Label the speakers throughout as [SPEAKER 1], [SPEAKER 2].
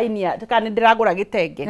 [SPEAKER 1] Inia kana nĩ ndĩragũra gĩtenge.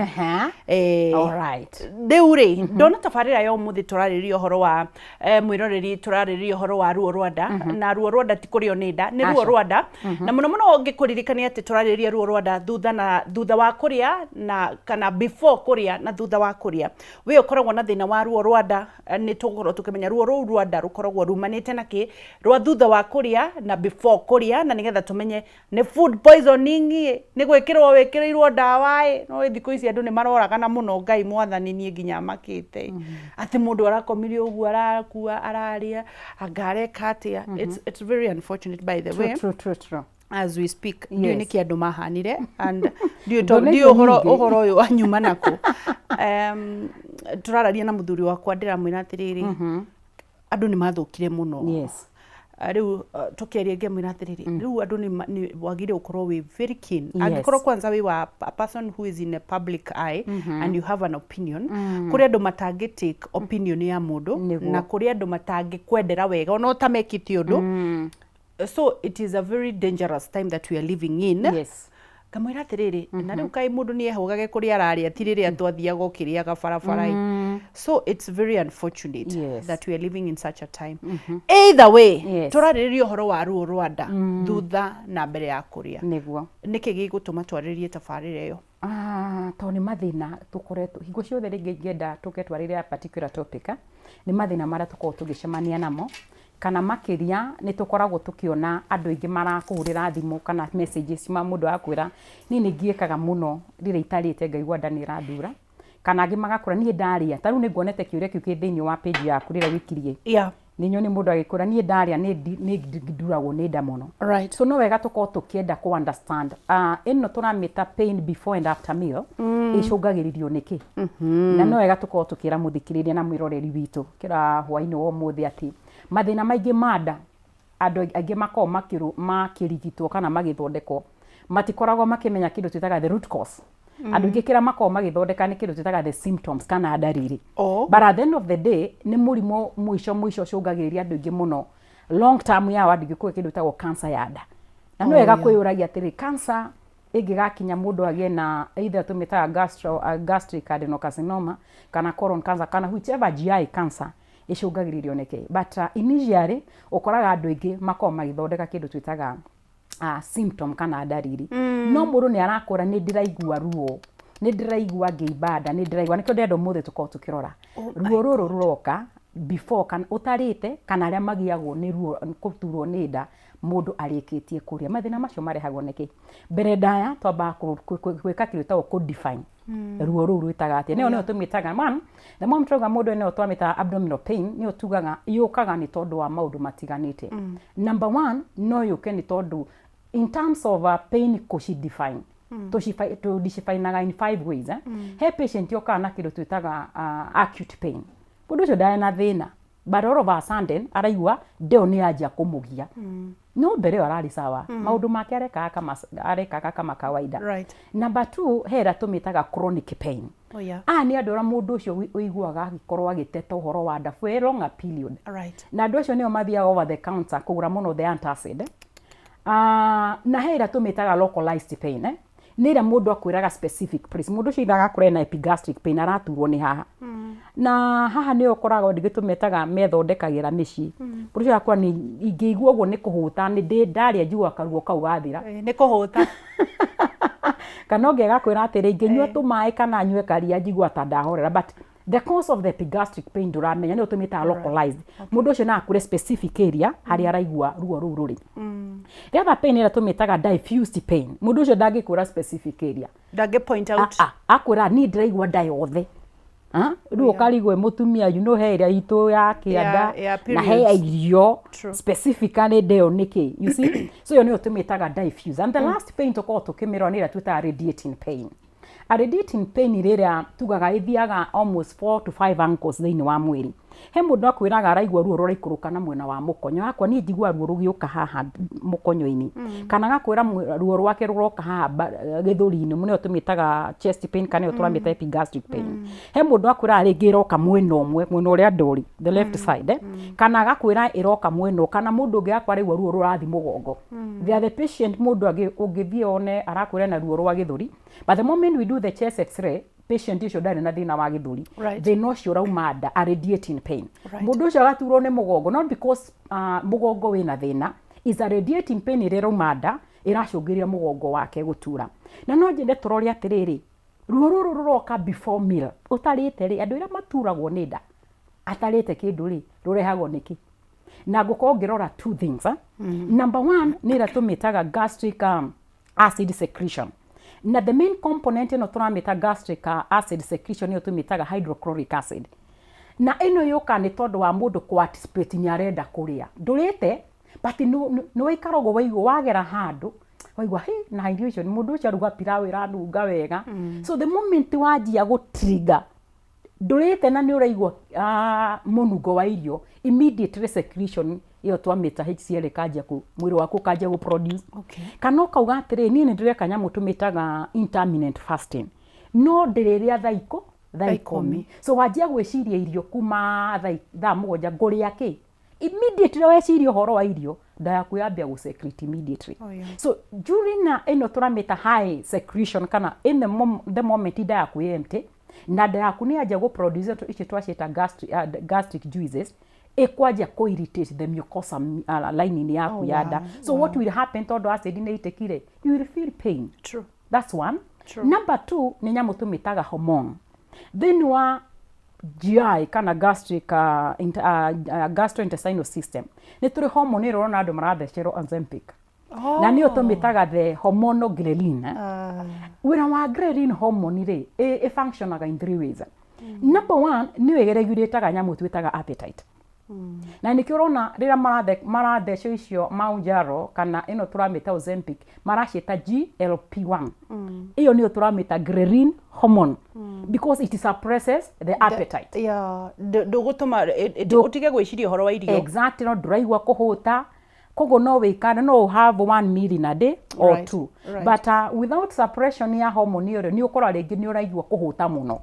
[SPEAKER 2] Alright.
[SPEAKER 1] Rĩu rĩ, ndona tabarĩra ya ũmũthĩ tũrarĩrĩria ũhoro wa mwĩroreri, tũrarĩrĩria ũhoro wa ruo rwa nda, na ruo rwa nda ti kũrĩo nĩ nda, nĩ ruo
[SPEAKER 2] Aca.
[SPEAKER 1] rwa nda. Na mũno mũno ngĩkũririkania atĩ tũrarĩrĩria ruo rwa nda thutha na thutha wa kũrĩa na kana before kũrĩa na thutha wa kũrĩa. We ũkoragwo na thĩna wa ruo rwa nda, nĩ tũgũkorwo tũkĩmenya ruo rũu rwa nda rũkoragwo rumanĩte na kĩ, rwa thutha wa kũrĩa na before kũrĩa, na nĩgetha tũmenye nĩ food poisoning ĩ, nĩ gwĩkĩrwo wĩkĩrĩirwo ndawa ĩ. No thikũ ici andũ nĩ maroragana mũno, Ngai mwathani, niĩ nginya makĩte atĩ mũndũ arakomire ũguo, arakua, ararĩa, anga areka atĩa. It's very unfortunate, by the way.
[SPEAKER 2] True, true, true.
[SPEAKER 1] As we speak, ndiũĩ nĩkĩ andũ mahanire and ndiũĩ
[SPEAKER 2] Ndona
[SPEAKER 1] ndiũĩ
[SPEAKER 2] icio
[SPEAKER 1] ũhoro
[SPEAKER 2] nyingĩ.
[SPEAKER 1] Ũhoro ũyũ wanyuma nakũ. Tũrararia na mũthuri wakwa, ndĩramwĩra atĩrĩrĩ, andũ nĩ mathũkire mũno. Rĩu tũkĩaria ngĩmwĩra atĩrĩrĩ, rĩu andũ nĩ wagĩrĩire gũkorwo wĩ very keen angĩkorwo kwanza wĩ wa a person who is in a public eye and you have an opinion. Kũrĩ andũ matangĩ take opinion ya mũndũ na kũrĩ andũ matangĩkwendera wega ona ũtamekĩte ũndũ. So it is a very dangerous time that we are living in. Ngamwĩra atĩrĩrĩ, na rĩu kaĩ mũndũ nĩ ehũgage kũrĩa ararĩa, ti rĩrĩa twathiaga ũkĩrĩaga barabara. So it's very unfortunate that we are living in such a time. Either way, tũrarĩrĩria ũhoro wa ruo rwa nda thutha na mbere ya kũrĩa. Nĩkĩ gĩgũtũma twarĩrĩrie tabarĩra ĩyo?
[SPEAKER 2] Ah, tondũ nĩ mathĩna tũkoretwo hingo ciothe rĩngĩ ingĩenda tũke twarĩrĩre a particular topic, nĩ mathĩna marĩa tũkoragwo tũgĩcemania namo, kana makĩria nĩ tũkoragwo tũkĩona andũ aingĩ marakũhũrĩra thimũ kana messages ma mũndũ akwĩra, "Niĩ nĩ ngiĩkaga mũno rĩrĩa itarĩte, ngaigua nda nĩ ĩrandura," kana angĩ magakũra, "Niĩ ndarĩa." Ta rĩu nĩ nguonete kĩũria kĩu kĩ thĩinĩ wa page yaku rĩrĩa wĩkirie. Nĩ nyoni mũndũ agĩkwĩra, "Niĩ ndarĩa nĩ nduragwo nĩ nda mũno." So no wega tũkorwo tũkĩenda kũ understand ĩno tũramĩta pain before and after meal ĩcũngagĩrĩrio nĩkĩ, na no wega tũkorwo tũkĩra mũthikĩrĩria na mwĩroreri witũ kĩra hwainĩ wa ũmũthĩ atĩ mathĩna maingĩ ma nda, andũ aingĩ makoragwo makĩrigitwo kana magĩthondekwo, matikoragwo makĩmenya kĩndũ twĩtaga the root cause. Andũ aingĩ kĩrĩa makoragwo magĩthondeka nĩ kĩndũ twĩtaga the symptoms kana ndariri. But at the end of the day, nĩ mũrimũ mũico mũico ũcũngagĩrĩria andũ aingĩ mũno long term yao, andũ aingĩ kũgĩa kĩndũ gĩtagwo cancer ya nda. Na nĩ wega kwĩyũragia atĩrĩ, cancer ĩngĩgakinya mũndũ agĩe na either tũmĩtaga gastric adenocarcinoma kana colon cancer kana whichever GI cancer, ĩcũngagĩrĩrio nĩkĩ? But initially ũkoraga andũ aingĩ makoragwo magĩthondeka kĩndũ twĩtaga symptom kana ndariri. No mũndũ nĩ arakũra, "Nĩ ndĩraigua ruo, nĩ ndĩraigua ngĩimba nda, nĩ ndĩraigua." Nĩkĩo ndĩrenda ũmũthĩ tũkorwo tũkĩrora ruo rũrũ rũroka before kana ũtarĩte, kana arĩa magiagwo nĩ ruo kũturwo nĩ nda mũndũ arĩkĩtie kũrĩa. Mathĩna macio marehagwo nĩkĩ? Mbere ndaya twambaga gwĩka kĩndũ gĩtagwo kũ-define ruo rũu rwĩtaga atĩa. Nĩyo tũmĩtaga one, the moment turauga mũndũ ĩno twamĩtaga abdominal pain, nĩyo tugaga yũkaga nĩ tondũ wa maũndũ matiganĩte. Number one, no yũke nĩ tondũ in terms of pain, kũci-define, tũdefinaga in five ways, eh? He patient yokaga na kĩndũ twĩtaga acute pain. Mũndũ ũcio ndarĩ na thĩna, but all of a sudden araigua ndeo nĩ yanjia kũmũgia, no mbere ĩyo ararĩ sawa, maũndũ make arekaga kama kawaida. Number two, he ĩrĩa tũmĩtaga chronic pain. Aya nĩ andũ arĩa mũndũ ũcio ũiguaga agĩkorwo agĩteta ũhoro wa nda for a longer period. Na andũ acio nĩo mathiaga over the counter kũgũra mũno the antacid. Na he ĩrĩa tũmĩtaga localized pain, eh? Nĩ ĩrĩa mũndũ akwĩraga specific place. Mũndũ ũcio either agakorwo ena epigastric pain, araturwo nĩ haha na haha, nĩyo ũkoraga ndingĩ tũmetaga methondekagĩra mĩciĩ. Mũndũ ũcio agakorwo nĩ ingĩigua ũguo nĩ kũhũta, nĩ ndĩ ndarĩa njiguaga karuo kau gathira.
[SPEAKER 1] Nĩ kũhũta.
[SPEAKER 2] Kana ũngĩ agakwĩra atĩrĩ, "Ingĩnyua tũmaĩ kana nyue karia njigua ta ndahorera," but the cause of the epigastric pain ndũramenya, nĩyo tũmĩtaga localized. Mũndũ ũcio no akũre specific area harĩa araigua ruo rũu rũrĩ. The other pain ĩrĩa tũmĩtaga diffused pain, mũndũ ũcio ndangĩkwĩra specific area.
[SPEAKER 1] Ndangĩ point out.
[SPEAKER 2] Ah, ah, akwĩra, "Niĩ ndĩraigua nda yothe." Ah, rĩu ũkarigwo mũtumia, he ĩrĩa itũ ya kĩanda
[SPEAKER 1] ya
[SPEAKER 2] na he
[SPEAKER 1] periods.
[SPEAKER 2] Irio specifically ndeo nĩkĩ, you see? So ĩyo nĩyo tũmĩtaga diffuse. And the last pain tũkoragwo tũkĩmĩrora nĩ ĩrĩa twĩtaga radiating pain. A radiating pain rĩrĩa tugaga ĩthiaga almost 4 to 5 ankles thĩinĩ wa mwĩrĩ. He mũndũ akwĩraga araigua ruo rũraikũrũka na mwena wa mũkonyo, akwa niĩ njiguaga ruo rũgĩũka haha mũkonyo-inĩ, kana agakwĩra ruo rwake rũroka haha gĩthũri-inĩ, nĩyo tũmĩtaga chest pain kana nĩyo tũramĩta epigastric pain. He mũndũ akwĩraga rĩngĩ ĩroka mwena ũmwe, mwena ũrĩa ndũri, the left side, eh? Kana agakwĩra ĩroka mwena ũyũ, kana mũndũ ũngĩ agakwĩra araigua ruo rũrathiĩ mũgongo. They are the patient mũndũ ũngĩthiĩ one arakwĩra ena ruo rwa gĩthũri, but the moment we do the chest x-ray, patient ũcio ndarĩ na thĩna wa gĩthũri. Thĩna ũcio ũrauma nda, a radiating pain. Mũndũ ũcio agaturwo nĩ mũgongo, not because mũgongo wĩna thĩna, is a radiating pain ĩrĩa ĩrauma nda ĩracũngĩrĩria mũgongo wake gũtura. Na no nyende tũrore atĩrĩrĩ, ruo rũrũ rũroka before meal, ũtarĩte rĩ, andũ arĩa maturagwo nĩ nda atarĩte kĩndũ rĩ, rũrehagwo nĩkĩ? Na ngũkorwo ngĩrora two things, eh? Number one nĩ ĩrĩa tũmĩtaga gastric acid secretion, na the main component ĩno tũramĩta gastric acid secretion nĩyo tũmĩtaga hydrochloric acid. Na ĩno yũkaga nĩ tondũ wa mũndũ kũ anticipate nĩ arenda kũrĩa, ndũrĩte, but nĩ waikara ũguo waigua wagera handũ waigua hĩ na irio icio mũndũ ũcio aruga pilau ĩranunga wega. So the moment wanjia gũ trigger ndũrĩte na nĩ ũraigua mũnungo wa irio, immediately secretion ĩyo twamĩta HCl ĩkanjia kũ mwĩrĩ waku ũkanjia gũ produce. Kana ũkauga atĩrĩ, niĩ nĩ ndĩreka nyamũ tũmĩtaga intermittent fasting, no ndĩrĩrĩa thaa 10. So wanjia gwĩciria irio kuma thaa 7, ngũrĩa kĩ? Immediately weciria ũhoro wa irio, nda yaku yambia gũ secrete immediately. So during na ĩno tũramĩta high secretion, kana in the moment nda yaku ĩ empty na nda yaku nĩ yanjia gũ produce icio twaciĩta gastric juices, ĩkwanjia kũ irritate the mucosa lining yaku ya nda. So what will happen, tondũ acid nĩ ĩitĩkire, you will feel pain. That's one. Number two nĩ nyamũ tũmĩtaga hormone thĩinĩ wa GI kana gastric gastrointestinal system. Nĩ tũrĩ hormone ĩrĩa ũrona andũ marathecerwo Ozempic, na nĩyo tũmĩtaga the hormonal ghrelin, eh? Wĩra wa ghrelin hormone rĩ, ĩ functionaga in three ways. Number one, nĩyo ĩregulataga nyamũ twĩtaga appetite, na nĩkĩo ũrona rĩrĩa marathecwo icio Mounjaro kana ĩno tũramĩta Ozempic, maraciĩta GLP-1. Ĩyo nĩyo tũramĩta ghrelin hormone because it suppresses the appetite.
[SPEAKER 1] Yeah, ndũgũtũma ũtige gwĩciria ũhoro wa irio.
[SPEAKER 2] Exactly, no ndũraigua kũhũta, koguo no wĩikare, no have one meal in a day or two. But without suppression ya hormone ĩyo rĩ, nĩ ũkora rĩngĩ nĩ ũraigua kũhũta mũno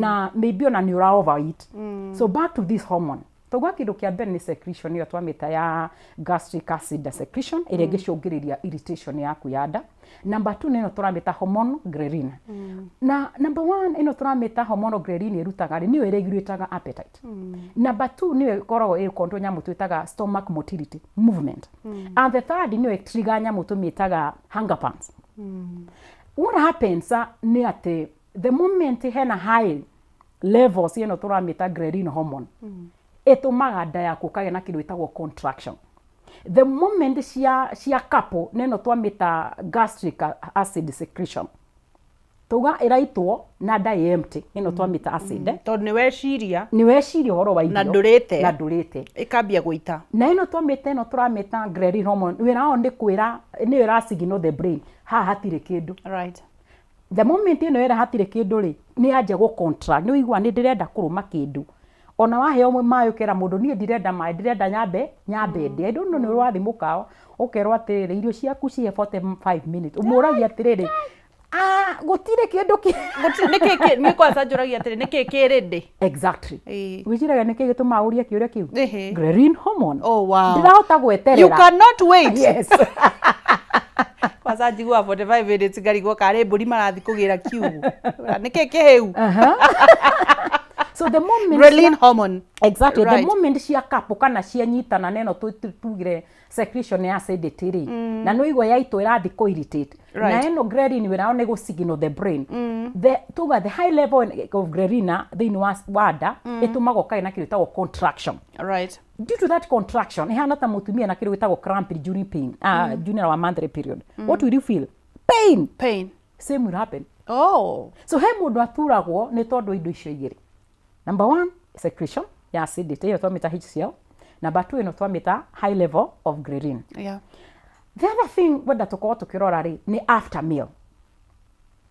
[SPEAKER 2] na maybe ona nĩ ũra overeat. So back to this hormone, tauga kĩndũ kĩa mbere nĩ secretion ĩyo twamĩta ya gastric acid secretion ĩrĩa ĩngĩcũngĩrĩria irritation yaku ya nda. Number two nĩ ĩno tũramĩta hormone ghrelin. Na number one ĩno tũramĩta hormonal ghrelin ĩrutaga rĩ, nĩyo ĩregulataga appetite. Number two nĩyo ĩkoragwo ĩ control nyamũ twĩtaga stomach motility, movement. And the third nĩyo ĩtrigger nyamũ tũmĩtaga hunger pangs. What happens nĩ atĩ the moment hena high levels ĩno tũramĩta ghrelin hormone, ĩtũmaga nda yaku ũkagĩa na kĩndũ gĩtagwo contraction. The moment cia couple na ĩno twamĩta gastric acid secretion, tuga ĩraitwo na nda ĩ empty, ĩno twamĩta acid, eh?
[SPEAKER 1] Tondũ nĩ weciria.
[SPEAKER 2] Nĩ weciria ũhoro wa irio.
[SPEAKER 1] Na ndũrĩte.
[SPEAKER 2] Na ndũrĩte.
[SPEAKER 1] Ĩkambia gũita.
[SPEAKER 2] Na ĩno twamĩta, ĩno tũramĩta ghrelin hormone, wĩra wao nĩ kwĩra, nĩyo ĩra signal the brain haha hatirĩ kĩndũ. The moment ĩno ĩra hatirĩ kĩndũ rĩ, nĩ yanjia gũ contract, nĩ ũigua nĩ ndĩrenda kũrũma kĩndũ. Ona waheo maĩ, ũkera mũndũ, niĩ ndirenda maĩ, ndĩrenda nyambe ndĩe. I don't know nĩ ũrathiĩ mũkawa ũkerwo atĩrĩrĩ, irio ciaku cihe 45 minutes, ũmũragia atĩrĩrĩ, ah, gũtirĩ kĩndũ kĩ
[SPEAKER 1] Nĩkĩ nĩ kwanza njũragia atĩrĩ, nĩkĩ kĩ ready?
[SPEAKER 2] Exactly. Wĩciragia nĩkĩ gĩtũmaga ũrie kĩũria kĩu? Ghrelin hormone. Ndĩrahota gweterera.
[SPEAKER 1] You cannot wait.
[SPEAKER 2] Yes.
[SPEAKER 1] Kwanza njiguaga 45 minutes ngarigwo karĩ mbũri marathiĩ kũgĩra kiugũ, nĩkĩ kĩhĩu.
[SPEAKER 2] So the moment
[SPEAKER 1] Ghrelin hormone.
[SPEAKER 2] Exactly. The moment cia couple kana cianyitana na ĩno tugire secretion ya acidity rĩ, na nĩ ũigua yaitwo ĩrathiĩ kũ irritate na ĩno ghrelin, wĩra wao nĩ gũ signal the brain. The tuga the high level of ghrelin thĩinĩ wa nda ĩtũmaga ũkagĩa na kĩndũ gĩtagwo contraction. Due to that contraction, ĩhana ta mũtumia na kĩndũ gĩtagwo cramp during pain, during our monthly period. What will you feel? Pain.
[SPEAKER 1] Pain.
[SPEAKER 2] Same will happen. So he mũndũ aturagwo nĩ tondũ indo icio igĩrĩ: number one, secretion ya acidity ĩyo twamĩta HCl; number two, ĩno twamĩta high level of ghrelin. The other thing wenda tũkorwo tũkĩrora rĩ, nĩ after meal.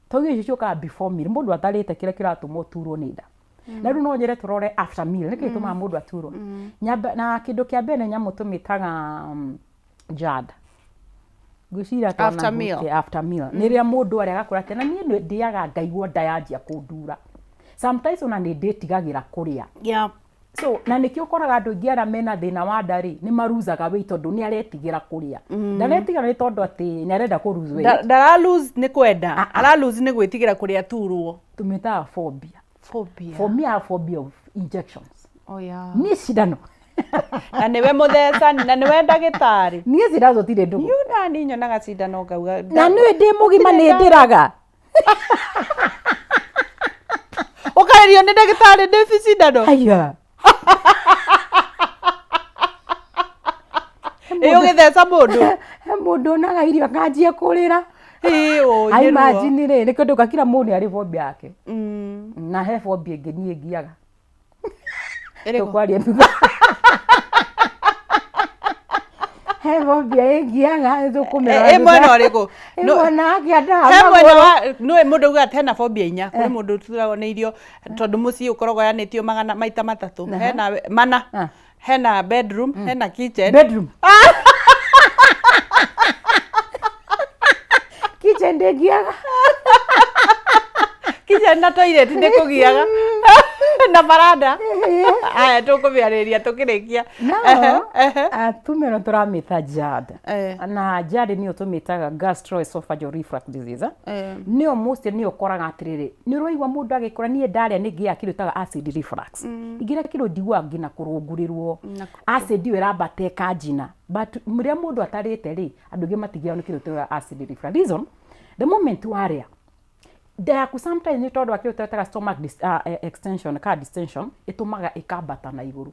[SPEAKER 2] Tondũ icio ciũkaga before meal, mũndũ atarĩte, kĩrĩa kĩratũma ũturwo nĩ nda. Na rĩu no nyende tũrore after meal nĩkĩ gĩtũmaga mũndũ aturwo. Nyambe na kĩndũ kĩa mbere nĩ nyamũ tũmĩtaga GERD. Ngwĩciria
[SPEAKER 1] After meal.
[SPEAKER 2] twanahutia after meal. Nĩ rĩrĩa mũndũ arĩa agakora atĩ na niĩ nĩ ndĩaga ngaigua nda yanjia kũndura. Sometimes ona nĩ ndĩtigagĩra kũrĩa. So na nĩkĩo ũkoraga andũ aingĩ arĩa mena thĩna wa nda rĩ, nĩ maruzaga weight tondũ nĩ aretigĩra kũrĩa. Ndaretigĩra nĩ tondũ atĩ nĩ arenda kũ lose weight.
[SPEAKER 1] Ndara lose nĩ kwenda, ara lose nĩ gwĩtigĩra kũrĩa turwo.
[SPEAKER 2] Tũmĩtaga phobia.
[SPEAKER 1] Phobia.
[SPEAKER 2] For me, I have phobia of injections.
[SPEAKER 1] Oh, yeah.
[SPEAKER 2] Niĩ cindano.
[SPEAKER 1] Na nĩwe mũthecani, na nĩwe ndagĩtarĩ.
[SPEAKER 2] Niĩ cindano tũtirĩ ndũgũ.
[SPEAKER 1] Niĩ nani nyonaga cindano ngauga.
[SPEAKER 2] Na nĩũĩ ndĩ mũgima nĩ ndĩraga.
[SPEAKER 1] Ũkarĩrio nĩ ndagĩtarĩ ndĩ cindano.
[SPEAKER 2] Aya.
[SPEAKER 1] Ĩ ũgĩtheca mũndũ.
[SPEAKER 2] He mũndũ onaga irio akanjia kũrĩra.
[SPEAKER 1] Ĩ, ũĩ,
[SPEAKER 2] I
[SPEAKER 1] nĩ ruo.
[SPEAKER 2] imagine rĩ, nĩ kĩndũ kila mũndũ nĩ arĩ phobia yake. Na he phobia ĩngĩ niĩ ngiaga.
[SPEAKER 1] Ĩrĩkũ?
[SPEAKER 2] Tũkwaria thutha. He phobia ĩngiaga tũkũmĩrora
[SPEAKER 1] Ĩ mwena ũrĩkũ?
[SPEAKER 2] Ĩ mwena wa kĩanda wa
[SPEAKER 1] He mwena
[SPEAKER 2] magũrũ.
[SPEAKER 1] wa nĩũĩ mũndũ augaga atĩ hena phobia inya. Kũrĩ mũndũ ũturagwo nĩ irio tondũ mũciĩ ũkoragwo ũgayanĩtio magana maita matatũ. Hena mana, hena bedroom, hena kitchen.
[SPEAKER 2] Bedroom. Kitchen ndĩngiaga.
[SPEAKER 1] Kitchen na toilet nĩ kũgiaga. Na baranda. Aya tũkũmĩarĩria tũkĩrĩkia.
[SPEAKER 2] No, atumia no tũramĩta GERD. Na GERD nĩyo tũmĩtaga gastroesophageal reflux disease. Nĩyo mostly nĩyo ũkoraga atĩrĩrĩ, nĩ ũraigua mũndũ agĩkũra niĩ ndarĩa nĩ ngĩaga kĩndũ gĩtagwo acid reflux. Ingĩrĩa kĩndũ njiguaga nginya kũrũngũrĩrwo. Acid ĩyo ĩrambata ĩkanjina. But rĩrĩa mũndũ atarĩte rĩ, andũ aingĩ matigĩaga nĩ kĩndũ tũraga acid reflux. Reason, the moment warĩa, nda yaku sometimes nĩ tondũ wa kĩndũ twĩtaga stomach extension kana distension, ĩtũmaga ĩkambata na igũrũ.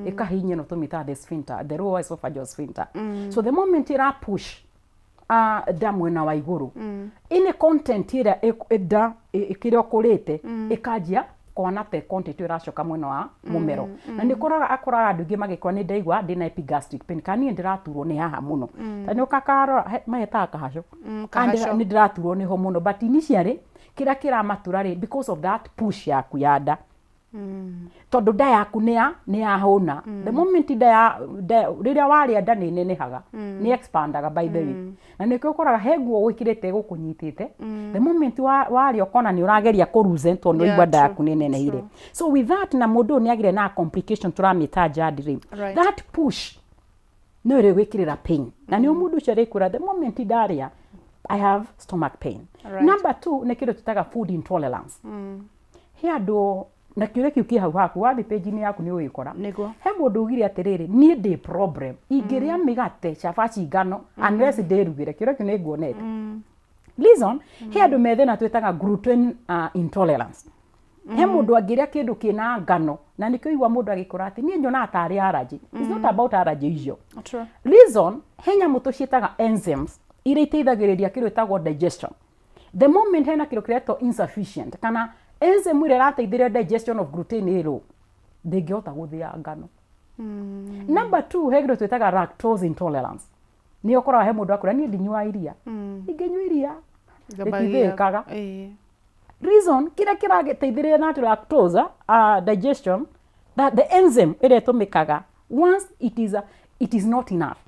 [SPEAKER 2] Ĩkahihinya ĩno tũmĩtaga the sphincter, the lower esophageal sphincter. So the moment ĩra push nda mwena wa igũrũ, any content ĩrĩa nda kĩrĩa ũkũrĩte ĩkanjia kwana te content ĩyo ĩracoka mwena wa mũmero. Na nĩ ũkoraga akoraga andũ aingĩ magĩkora nĩ ndaigua ndĩna epigastric pain kana niĩ ndĩraturwo nĩ haha mũno. Ta nĩ ũkakarora mahetaga kahaco. Kana
[SPEAKER 1] Kahaco.
[SPEAKER 2] nĩ ndĩraturwo nĩho mũno, but initially kĩrĩa kĩramatura rĩ, because of that push yaku ya nda. Tondũ nda yaku nĩ yahũna. The moment nda ya nda rĩrĩa warĩa nda nĩ ĩnenehaga, nĩ expandaga by the way. Na nĩkĩo ũkoraga he nguo ũgwĩkĩrĩte ĩgũkũnyitĩte. The moment warĩa ũkona nĩ ũrageria kũ loosen tondũ waigua nda yaku nĩ ĩnenehire. So with that na mũndũ ũyũ nĩ agĩre na complication tũramĩta GERD rĩ. That push no ĩrĩgwĩkĩrĩra pain. Na nĩ mũndũ ũcio arĩkwĩra the moment ndarĩa I have stomach pain. Number 2 nĩ kĩndũ tũtaga food intolerance. He andũ na kĩũria kĩu kĩ hau haku wathiĩ page-inĩ yaku nĩ ũgĩkora. He mũndũ ugire atĩrĩrĩ, niĩ ndĩ problem ingĩrĩa mĩgate, cabaci, ngano unless ndĩrugĩre. Kĩũria kĩu nĩ nguonete. Reason, he andũ me thĩna twĩtaga gluten intolerance. He mũndũ angĩrĩa kĩndũ kĩna ngano na nĩkĩo igua mũndũ agĩkora atĩ niĩ nyonaga tarĩ allergy. It's not about allergy icio. Reason, he nyamũ tũciĩtaga enzymes iria iteithagĩrĩria kĩndũ gĩtagwo digestion. The moment hena kĩndũ kĩretwo insufficient kana enzyme ĩrĩa ĩrateithĩrĩria digestion of gluten ĩ low, ndĩngĩhota gũthĩa ngano. Number 2, he kĩndũ twĩtaga lactose intolerance. Nĩ ũkoraga he mũndũ akwĩra niĩ ndinyuaga iria. Ingĩnyua iria rĩtithĩĩkaga. Reason, kĩrĩa kĩrateithĩrĩria na lactose digestion, that the enzyme ĩrĩa ĩtũmĩkaga once it is not enough.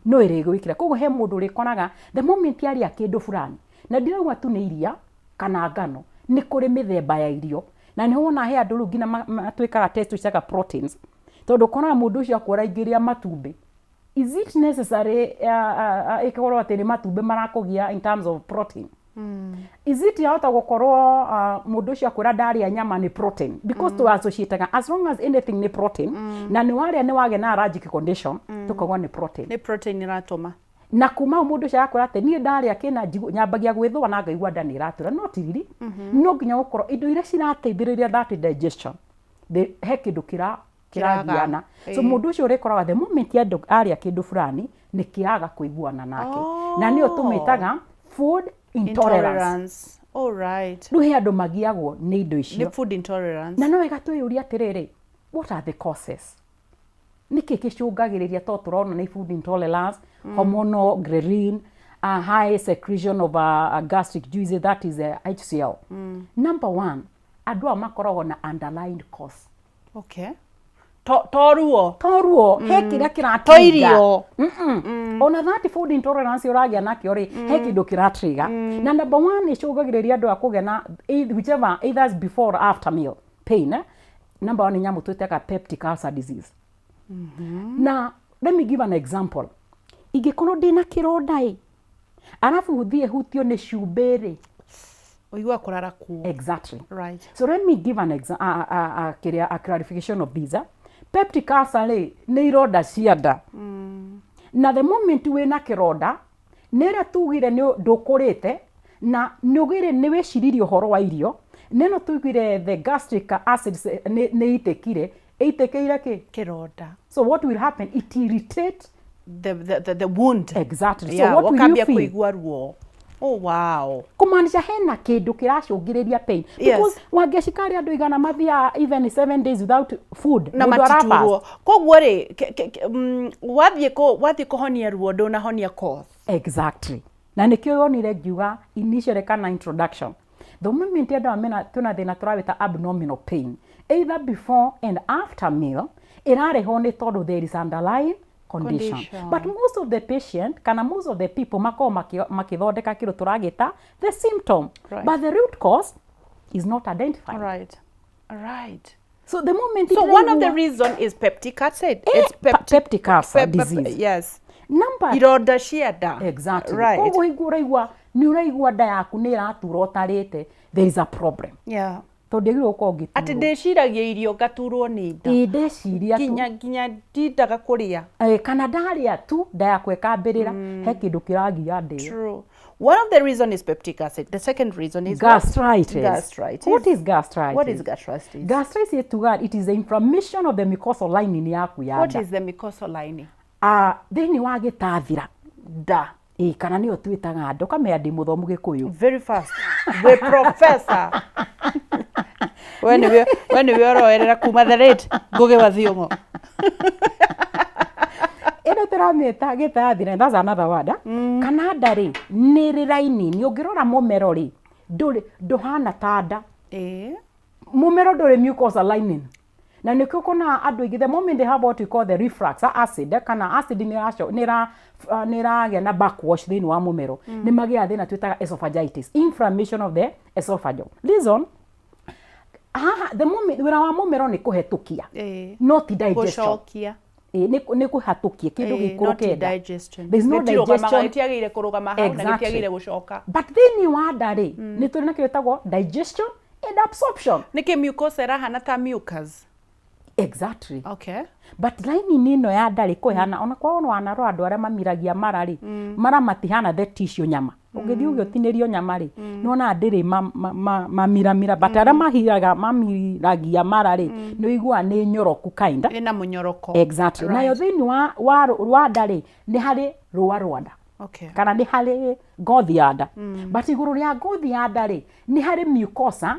[SPEAKER 2] No ĩrĩgwĩkĩra. Koguo he mũndũ ũrĩkoraga the moment arĩa kĩndũ fulani, na ndirauga tu nĩ iria kana ngano, nĩ kũrĩ mĩthemba ya irio. Na nĩ wona he andũ rĩu nginya matwĩkaga test ciaga proteins. Tondũ ũkoraga mũndũ ũcio akwĩra ingĩrĩa matumbĩ. Is it necessary ĩkorwo atĩ nĩ matumbĩ marakũgia in terms of protein? Is it yahota gũkorwo mũndũ ũcio akwĩra ndarĩa nyama nĩ protein? Because tũ associateaga as long as anything nĩ protein, na nĩ warĩa nĩ wagĩa na allergic condition, tũkauga nĩ protein.
[SPEAKER 1] Nĩ protein ĩratũma.
[SPEAKER 2] Na kuma hau mũndũ ũcio agakwĩra atĩ niĩ ndarĩa kĩna nyambagia gwĩthũa na ngaigua nda nĩ ĩratura. No ti riri, no nginya gũkorwo indo iria cirateithĩrĩria that digestion, he kĩndũ kĩragiana. So mũndũ ũcio ũrĩkoraga the moment arĩa kĩndũ fulani nĩ kĩaga kũiguana nake. Na nĩyo tũmĩtaga food intolerance.
[SPEAKER 1] Intolerance. All right.
[SPEAKER 2] Rĩu he andũ magiagwo nĩ indo icio.
[SPEAKER 1] Nĩ food intolerance.
[SPEAKER 2] Na no wega twĩyũrie atĩrĩrĩ, what are the causes? Nĩkĩ kĩcũngagĩrĩria to tũrona nĩ food intolerance, hormonal ghrelin, high secretion of gastric juices, that is HCl. Number 1, Andũ aya makoragwo na underlying cause.
[SPEAKER 1] Okay, to ruo.
[SPEAKER 2] To ruo, he kĩrĩa kĩra
[SPEAKER 1] To irio.
[SPEAKER 2] Ona that food intolerance ũragĩa nakĩo rĩ, he kĩndũ kĩratrigger. Na number one ĩcũngagĩrĩria andũ a kũgĩa na whichever, either before or after meal pain, eh? Number one nĩ nyamũ twĩtaga peptic ulcer disease. Na let me give an example. Ingĩkorwo ndĩna kĩronda ĩ, arabu thiĩ hutio nĩ cumbĩ rĩ,
[SPEAKER 1] Ũigua kũrarakwo.
[SPEAKER 2] Exactly.
[SPEAKER 1] Right.
[SPEAKER 2] So let me give an exa a, kĩrĩa, a clarification of this. Peptic ulcer rĩ, nĩ ironda cia nda. Na the moment wĩna kĩronda, nĩ ĩrĩa tugire nĩ ndũkũrĩte na nĩ ũgĩre nĩ wĩciririe ũhoro wa irio, nĩ ĩno tugire the gastric acids nĩ itĩkire, ĩitĩkĩire kĩ?
[SPEAKER 1] Kĩronda.
[SPEAKER 2] So what will happen? It irritate
[SPEAKER 1] the wound.
[SPEAKER 2] Exactly.
[SPEAKER 1] Yeah,
[SPEAKER 2] so what will you
[SPEAKER 1] ũkambia
[SPEAKER 2] feel?
[SPEAKER 1] Kũigua ruo. Oh wow.
[SPEAKER 2] Kumaanisha hena kĩndũ kĩracũngĩrĩria pain. Because wangecikari andũ igana mathiaga even 7 days without food,
[SPEAKER 1] na
[SPEAKER 2] mũndũ
[SPEAKER 1] matiturwo.
[SPEAKER 2] arafast.
[SPEAKER 1] Koguo rĩ, wathiĩ kũhonia ruo, ndũnahonia cause.
[SPEAKER 2] Exactly. Na nĩkĩo wonire ngiuga initially kana introduction, the moment andũ aya mena, twĩna thĩna tũrawĩta abdominal pain either before and after meal, ĩrarehwo nĩ tondũ there is underlying condition.
[SPEAKER 1] Condition.
[SPEAKER 2] But most of the patient kana most of the people makoragwo makĩthondeka kĩndũ tũragĩta the symptom, but the root cause is not identified.
[SPEAKER 1] Right.
[SPEAKER 2] So the moment
[SPEAKER 1] So one of the
[SPEAKER 2] ndĩraigua-
[SPEAKER 1] reason is peptic acid.
[SPEAKER 2] Eh, peptic ulcer disease. Number
[SPEAKER 1] Ironda cia nda.
[SPEAKER 2] Exactly.
[SPEAKER 1] Right.
[SPEAKER 2] Koguo hingo ũraigua nĩ ũraigua nda yaku nĩ ĩratura ũtarĩte, there is a problem, tondũ ndĩagĩrĩirwo gũkorwo
[SPEAKER 1] Atĩ
[SPEAKER 2] ngĩturwo.
[SPEAKER 1] Ndĩciragia irio ngaturwo nĩ nda.
[SPEAKER 2] Ĩ, ndeciria tu.
[SPEAKER 1] Nginya ndindaga kũrĩa.
[SPEAKER 2] Eh, kana ndarĩa tu nda yakwa ĩkambĩrĩra, he kĩndũ kĩragia ndĩo.
[SPEAKER 1] True. One of the reason is peptic acid. The second reason is what?
[SPEAKER 2] Gastritis.
[SPEAKER 1] Gastritis.
[SPEAKER 2] What is gastritis?
[SPEAKER 1] What is gastritis?
[SPEAKER 2] Gastritis ĩtuga it is the inflammation of the mucosal lining yaku ya
[SPEAKER 1] What
[SPEAKER 2] nda.
[SPEAKER 1] is the mucosal lining?
[SPEAKER 2] Ah, thĩinĩ wa gĩtathira.
[SPEAKER 1] Nda.
[SPEAKER 2] Ĩ, kana nĩyo twĩtaga nda, ũkamenya ndĩ mũthomu Gĩkũyũ.
[SPEAKER 1] Very fast. We professor. We nĩwe ũroerera kuma the late Ngugi wa Thiong'o.
[SPEAKER 2] Ĩno tũramĩta gĩtathira, that's another word, ah. Kana nda rĩ, nĩ rĩ raini nĩ ũngĩrora mũmero rĩ, ndũrĩ ndũhana ta nda. Mũmero ndũrĩ mucosa lining, na nĩkĩo ũkonaga andũ aingĩ the moment they have what we call the reflux, ah, acid, eh, kana acid nĩ ĩragĩa na backwash thĩinĩ wa mũmero, nĩ magĩaga thĩna twĩtaga esophagitis, inflammation of the esophageal reason. Haha the moment wĩra wa mũmero nĩ kũhetũkia, no ti digestion.
[SPEAKER 1] Gũcokia.
[SPEAKER 2] Ĩ, nĩ kũhatũkia kĩndũ
[SPEAKER 1] Ĩĩ, not
[SPEAKER 2] gĩikũrũke nda.
[SPEAKER 1] digestion.
[SPEAKER 2] There is no
[SPEAKER 1] Gĩtirũgamaga,
[SPEAKER 2] digestion.
[SPEAKER 1] gĩtiagĩrĩire kũrũgama hau na gĩtiagĩrĩire gũcoka.
[SPEAKER 2] But thĩinĩ wa nda rĩ, nĩ tũrĩ na kĩndũ gĩtagwo digestion and absorption.
[SPEAKER 1] Nĩkĩ mucosa ĩrahana ta mucus?
[SPEAKER 2] Exactly.
[SPEAKER 1] Okay.
[SPEAKER 2] But lining ĩno ya nda rĩ, kũhana ona kwa ona wanarora andũ arĩa mamiragia mara rĩ, mara matihana the tissue nyama. Ũngĩthiĩ ũgĩtinĩrio nyama rĩ, nĩwonaga ndĩrĩ mamiramira, but arĩa mahiraga mamiragia mara rĩ, nĩ ũiguaga nĩ nyoroku kinda.
[SPEAKER 1] Ĩna mũnyoroko.
[SPEAKER 2] Exactly. Nayo thĩinĩ wa nda rĩ, nĩ harĩ rũa rwa nda kana nĩ harĩ ngothi ya nda, but igũrũ rĩa ngothi ya nda rĩ, nĩ harĩ mucosa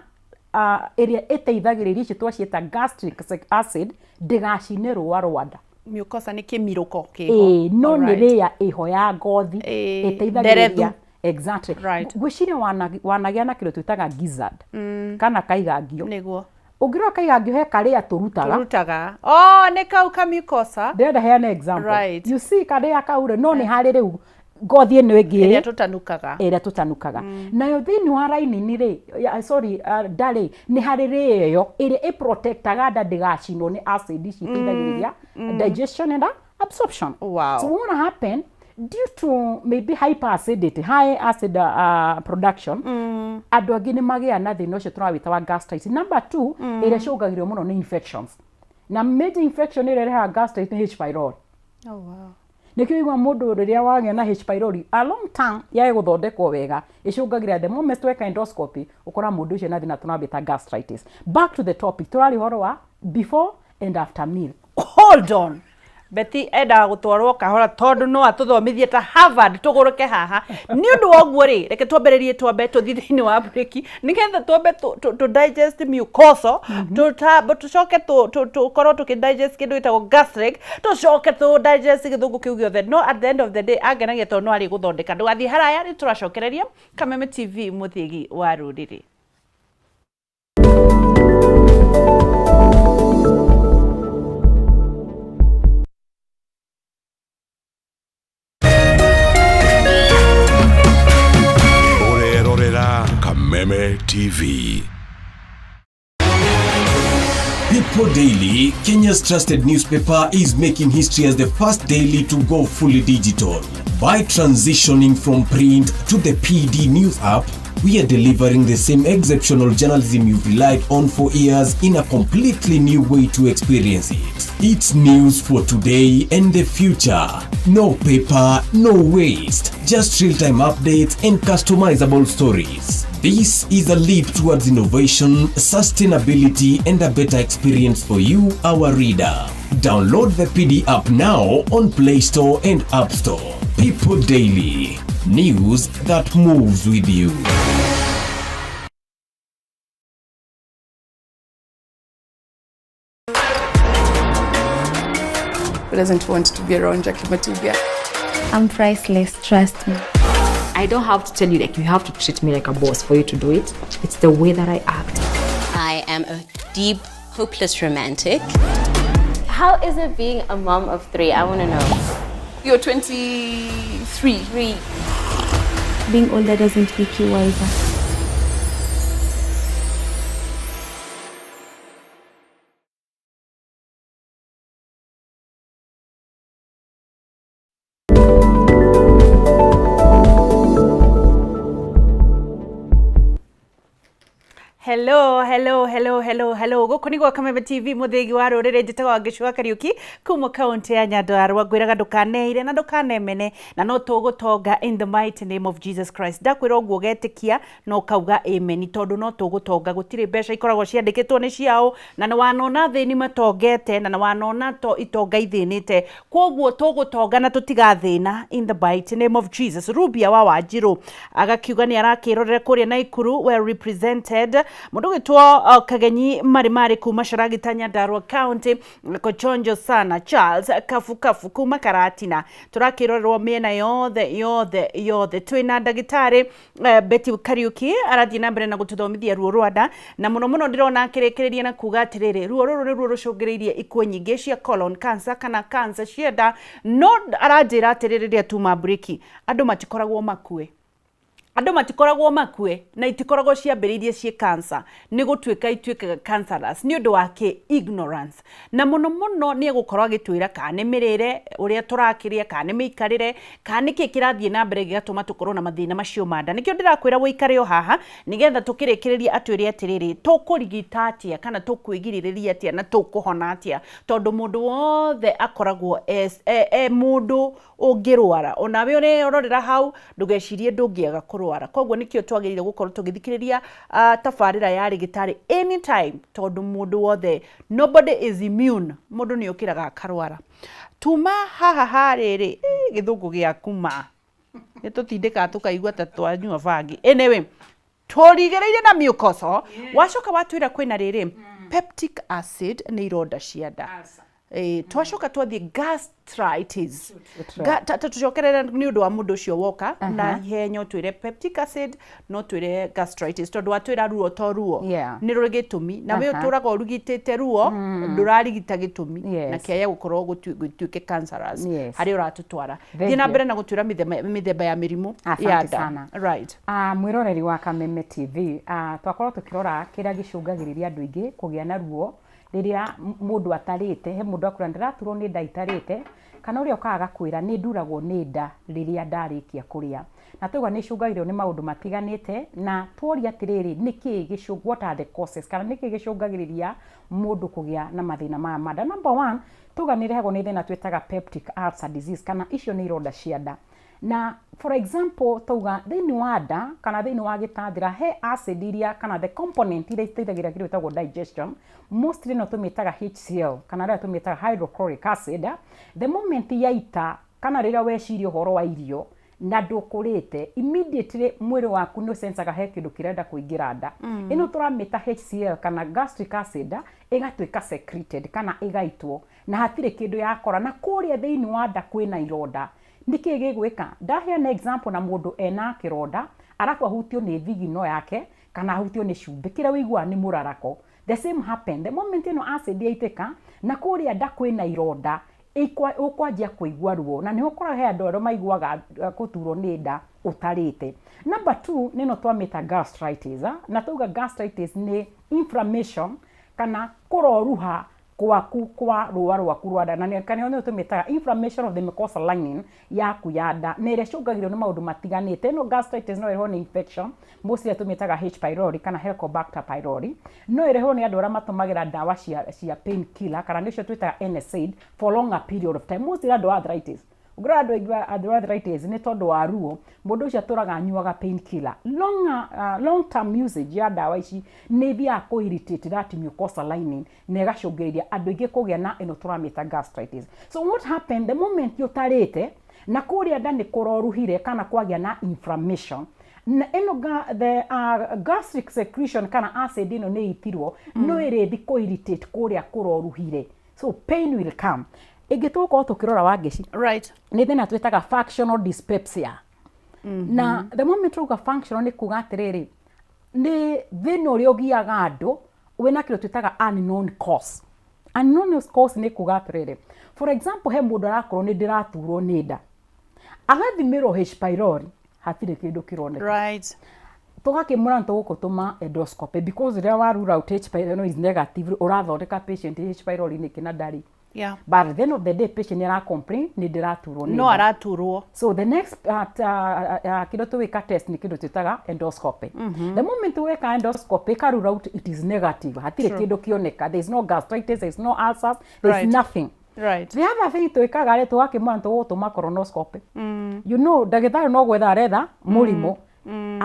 [SPEAKER 2] ĩrĩa ĩteithagĩrĩria icio twaciĩta gastric acid ndĩgacine rũa rwa nda.
[SPEAKER 1] Mucosa nĩ kĩmirũko kĩho.
[SPEAKER 2] Ĩĩ, no nĩ
[SPEAKER 1] Alright.
[SPEAKER 2] rĩa ĩho ya ngothi
[SPEAKER 1] Ĩĩ,
[SPEAKER 2] ĩteithagĩrĩria.
[SPEAKER 1] Nderethu.
[SPEAKER 2] Exactly.
[SPEAKER 1] Right.
[SPEAKER 2] Ngwĩciria wanagĩa na kĩndũ twĩtaga gizzard kana kaigangio.
[SPEAKER 1] Nĩguo.
[SPEAKER 2] Ũngĩrora kaigangio he karĩa tũrutaga.
[SPEAKER 1] Tũrutaga. Oh, nĩ kau ka mucosa.
[SPEAKER 2] Ndĩrenda heane example.
[SPEAKER 1] Right.
[SPEAKER 2] You see karĩa kau rĩ, no nĩ harĩ rĩu ngothi ĩno ĩngĩ
[SPEAKER 1] Ĩrĩa tũtanukaga.
[SPEAKER 2] Ĩrĩa tũtanukaga. Nayo thĩinĩ wa rainini rĩ, sorry, nda rĩ, nĩ harĩ rĩo ĩyo ĩrĩa ĩprotectaga nda ndĩgacinwo nĩ acid ici iteithagĩrĩria digestion and absorption.
[SPEAKER 1] Wow.
[SPEAKER 2] So what happen due to maybe hyperacidity, high acid production, andũ angĩ nĩ magĩa na thĩna ũcio tũrawĩta wa gastritis. Number two, ĩrĩa ĩcũngagĩrĩrio mũno nĩ infections, na major infection ĩrĩa ĩrehaga gastritis nĩ H pylori.
[SPEAKER 1] Oh, wow.
[SPEAKER 2] Nĩkĩo igua mũndũ rĩrĩa wagĩa na H pylori a long time yage gũthondekwo wega, ĩcũngagĩrĩra the moment tweka endoscopy ũkora mũndũ ũcio na thĩna tũrambĩta gastritis. Back to the topic, tũrari ũhoro wa before and after meal.
[SPEAKER 1] Hold on. Betty endaga gũtwarwo kahora tondũ no atũthomithie ta Harvard tũgũrũke haha. Nĩ ũndũ wa ũguo rĩ, reke twambĩrĩrie, twambe tũthiĩ thĩinĩ wa break nĩgetha twambe tũ digest mucosa, tũcoke tũkorwo tũkĩ digest kĩndũ gĩtagwo gastric, tũcoke tũ digest gĩthũngũ kĩu gĩothe. No at the end of the day angenagia tondũ no arĩ gũthondeka. Ndũgathiĩ haraya, nĩ tũracokereria. Kameme TV, mũthĩgi wa rũrĩrĩ.
[SPEAKER 3] TV.
[SPEAKER 4] People Daily, Kenya's trusted newspaper, is making history as the first daily to go fully digital. By transitioning from print to the PDNews app, we are delivering the same exceptional journalism you've relied on for years in a completely new way to experience it. It's news for today and the future. No paper, no waste, just real-time updates and customizable stories. This is a leap towards innovation, sustainability, and a better experience for you, our reader. Download the PD app now on Play Store and App Store. People Daily, news that moves with you.
[SPEAKER 5] Who doesn't want to be around Jackie Matubia?
[SPEAKER 6] I'm priceless, trust me.
[SPEAKER 7] I don't have to tell you, like, you have to treat me like a boss for you to do it. It's the way that I act.
[SPEAKER 8] I am a deep, hopeless romantic.
[SPEAKER 9] How is it being a mom of three? I want to know.
[SPEAKER 5] You're 23.
[SPEAKER 9] Three.
[SPEAKER 6] Being older doesn't make you wiser.
[SPEAKER 1] Hello, hello, hello, hello, hello. Gũkũ nĩ gwa Kameme TV, mũthĩgi wa rũrĩrĩ. Njĩtagwo Wangeci wa Kariũki kuma kaunti ya Nyandarua. Ngwĩraga ndũkaneire na ndũkanemene, na no tũgũtonga in the mighty name of Jesus Christ. Ndakwĩra ũguo ũgetĩkia na ũkauga amen, tondũ no tũgũtonga. Gũtirĩ mbeca ikoragwo ciandĩkĩtwo nĩ ciao, na nĩ wanona thĩni matongete, na nĩ wanona to itonga ithĩnĩte. Kwoguo tũgũtonga na tũtigathĩna in the mighty name of Jesus. Rubia wa Wanjirũ agakiuga nĩ arakĩrorera kũrĩa Naikuru, well represented. Mũndũ gwĩtwo Kagenyi Marimari kuma Caragita, Nyandarua County, kochonjo sana. Charles Kafukafu kuma Karatina, tũrakĩrorerwo mĩena yothe yothe yothe. Twĩna ndagĩtarĩ Betty Kariuki, arathiĩ na mbere na gũtũthomithia ruo rwa nda, na mũno mũno ndĩrona akĩrĩkĩrĩria na kuga atĩrĩrĩ, ruo rũrũ nĩruo rũcũngĩrĩirie ikuũ nyingĩ cia colon cancer kana cancer cia nda. No aranjĩra atĩrĩrĩ, rĩrĩa tuma breki, andũ matikoragwo makue, andũ matikoragwo makue, na itikoragwo ciambĩrĩirie ciĩ cancer, nĩ gũtuĩka ituĩkaga cancerous nĩ ũndũ wa kĩ ignorance. Na mũno mũno nĩ egũkorwo agĩtwĩra kana nĩ mĩrĩre ũrĩa tũrakĩrĩa, kana nĩ mĩikarĩre, kana nĩ kĩ kĩrathiĩ na mbere gĩgatũma tũkorwo na mathĩna macio ma nda. Nĩkĩo ndĩrakwĩra wĩikare o haha, nĩgetha tũkĩrĩkĩrĩria atwĩre atĩrĩrĩ, tũkũrigita atĩa kana tũkwĩgirĩrĩria atĩa na tũkũhona atĩa, tondũ mũndũ wothe akoragwo e mũndũ ũngĩrwara. Onawe ũrerorera hau, ndũgecirie ndũngĩaga kũrwara. Koguo nĩkĩo twagĩrĩire gũkorwo tũgĩthikĩrĩria tabarĩra ya rĩgĩtarĩ anytime, tondũ mũndũ wothe, nobody is immune, mũndũ nĩ ũkĩraga akarwara. Tuma haha harĩrĩ gĩthũngũ gĩaku ma nĩ tũtindĩkaga tũkaigua ta twanyua bangi. Anyway, tũrigĩrĩirie na mucosa. Wacoka watwĩra kwĩna rĩrĩ peptic acid, nĩ ironda cia nda. Twacoka twathiĩ gastritis. Tũcokerere nĩ ũndũ wa mũndũ ũcio woka na ihenya, ũtwĩre peptic acid no twĩre gastritis, tondũ watwĩra ruo to ruo nĩ rũrĩ gĩtũmi, na we ũtũraga ũrigitĩte ruo, ndũrarigita gĩtũmi na kĩaya gũkorwo gũtuĩke cancerous harĩa ũratũtwara. Thiĩ na mbere na gũtwĩra mĩthemba ya mĩrimũ ya nda. Right.
[SPEAKER 2] Mwĩroreri wa Kameme TV, twakorwo tũkĩrora kĩrĩa gĩcũngagĩrĩria andũ aingĩ kũgĩa na ruo rĩrĩa mũndũ atarĩte. He mũndũ akwĩra ndĩraturwo nĩ nda itarĩte, kana ũrĩa ũkaga agakwĩra nĩ nduragwo nĩ nda rĩrĩa ndarĩkia kũrĩa. Na twauga nĩ icũngagĩrĩrio nĩ maũndũ matiganĩte, na tworia atĩrĩrĩ, nĩkĩ gĩcũ, what are the causes, kana nĩkĩ gĩcũngagĩrĩria mũndũ kũgĩa na mathĩna maya ma nda? Number one, tuga nĩ ĩrehagwo nĩ thĩna twĩtaga peptic ulcer disease, kana icio nĩ ironda cia nda. Na for example, tauga thĩinĩ wa nda kana thĩinĩ wa gĩtathĩra he acid iria kana the component iria iteithagĩrĩria kĩndũ gĩtagwo digestion, mostly no tũmĩtaga HCl kana rĩrĩa tũmĩtaga hydrochloric acid. The moment yaita kana rĩrĩa weciria ũhoro wa irio na ndũkũrĩte, immediately mwĩrĩ waku nĩ ũsensaga he kĩndũ kĩrenda kũingĩra nda. Ĩno tũramĩta HCl kana gastric acid, ĩgatuĩka secreted kana ĩgaitwo, na hatirĩ kĩndũ yakora, na kũrĩa thĩinĩ wa nda kwĩna ironda. Nĩkĩ gĩgwĩka? Ndaheana example na mũndũ ena kĩronda, arabu ahutio nĩ thigino yake kana ahutio nĩ cumbĩ, kĩrĩa ũiguaga nĩ mũrarako. The same happen the moment ĩno acid yaitĩka na kũrĩa nda kwĩna ironda. Ũkwanjia kũigua ruo, na nĩho ũkoraga he andũ arĩa maiguaga gũturwo nĩ nda ũtarĩte. Number two nĩ ĩno twamĩta gastritis, na twauga gastritis nĩ inflammation kana kũroruha gwaku kwa rũa rwaku rwa nda, na nĩ kana nĩyo tũmĩtaga inflammation of the mucosal lining yaku ya nda, na ĩrĩa ĩcũngagĩrĩrio nĩ maũndũ matiganĩte. Ĩno gastritis no ĩrehwo nĩ infection, mostly tũmĩtaga H pylori kana Helicobacter pylori. No ĩrehwo nĩ andũ arĩa matũmagĩra ndawa cia pain killer, kana nĩcio twĩtaga NSAID, for longer period of time, mostly andũ a arthritis. Ũngĩrora andũ aingĩ andũ a arthritis nĩ tondũ wa ruo, mũndũ ũcio atũraga anyuaga pain killer. Long term usage ya ndawa ici nĩ ithiaga kũ irritate that mucosal lining na ĩgacũngĩrĩria andũ aingĩ kũgĩa na ĩno tũramĩta gastritis. So what happened, the moment ũtarĩte na kũrĩa nda nĩ kũroruhire kana kwagĩa na inflammation, na ĩno the gastric secretion kana acid ĩno nĩ itirwo, no ĩrĩthi kũ irritate kũrĩa kũroruhire, so pain will come. Ĩngĩ tũgũkorwo tũkĩrora, Wangeci, nĩ thĩna twĩtaga functional dyspepsia. Na the moment twauga functional, nĩ kuga atĩrĩrĩ, nĩ thĩna ũrĩa ũgiaga andũ wĩna kĩndũ twĩtaga unknown cause. Unknown cause nĩ kuga atĩrĩrĩ, for example, he mũndũ arakorwo nĩ ndĩraturwo nĩ nda, agathimĩrwo H pylori, hatirĩ kĩndũ kĩroneka. Tũgakĩmwĩra nĩ tũgũkũtũma endoscopy, because rĩrĩa wa rule out H pylori is negative, ũrathondeka patient H pylori nĩkĩ na ndarĩ? But at the end of the day, patient nĩ ara complain nĩ ndĩraturwo nĩ
[SPEAKER 1] No
[SPEAKER 2] nda.
[SPEAKER 1] Araturwo.
[SPEAKER 2] So the next kĩndũ tũgĩka test nĩ kĩndũ twĩtaga endoscopy. The moment weka endoscopy, ka rule out it is negative, hatirĩ kĩndũ kĩoneka, there is no gastritis, there is no ulcers, there is nothing. The other thing twĩkaga rĩ, tũgakĩmwĩra nĩ tũgũtũma colonoscopy. Ndagĩtarĩ no gwetha aretha mũrimũ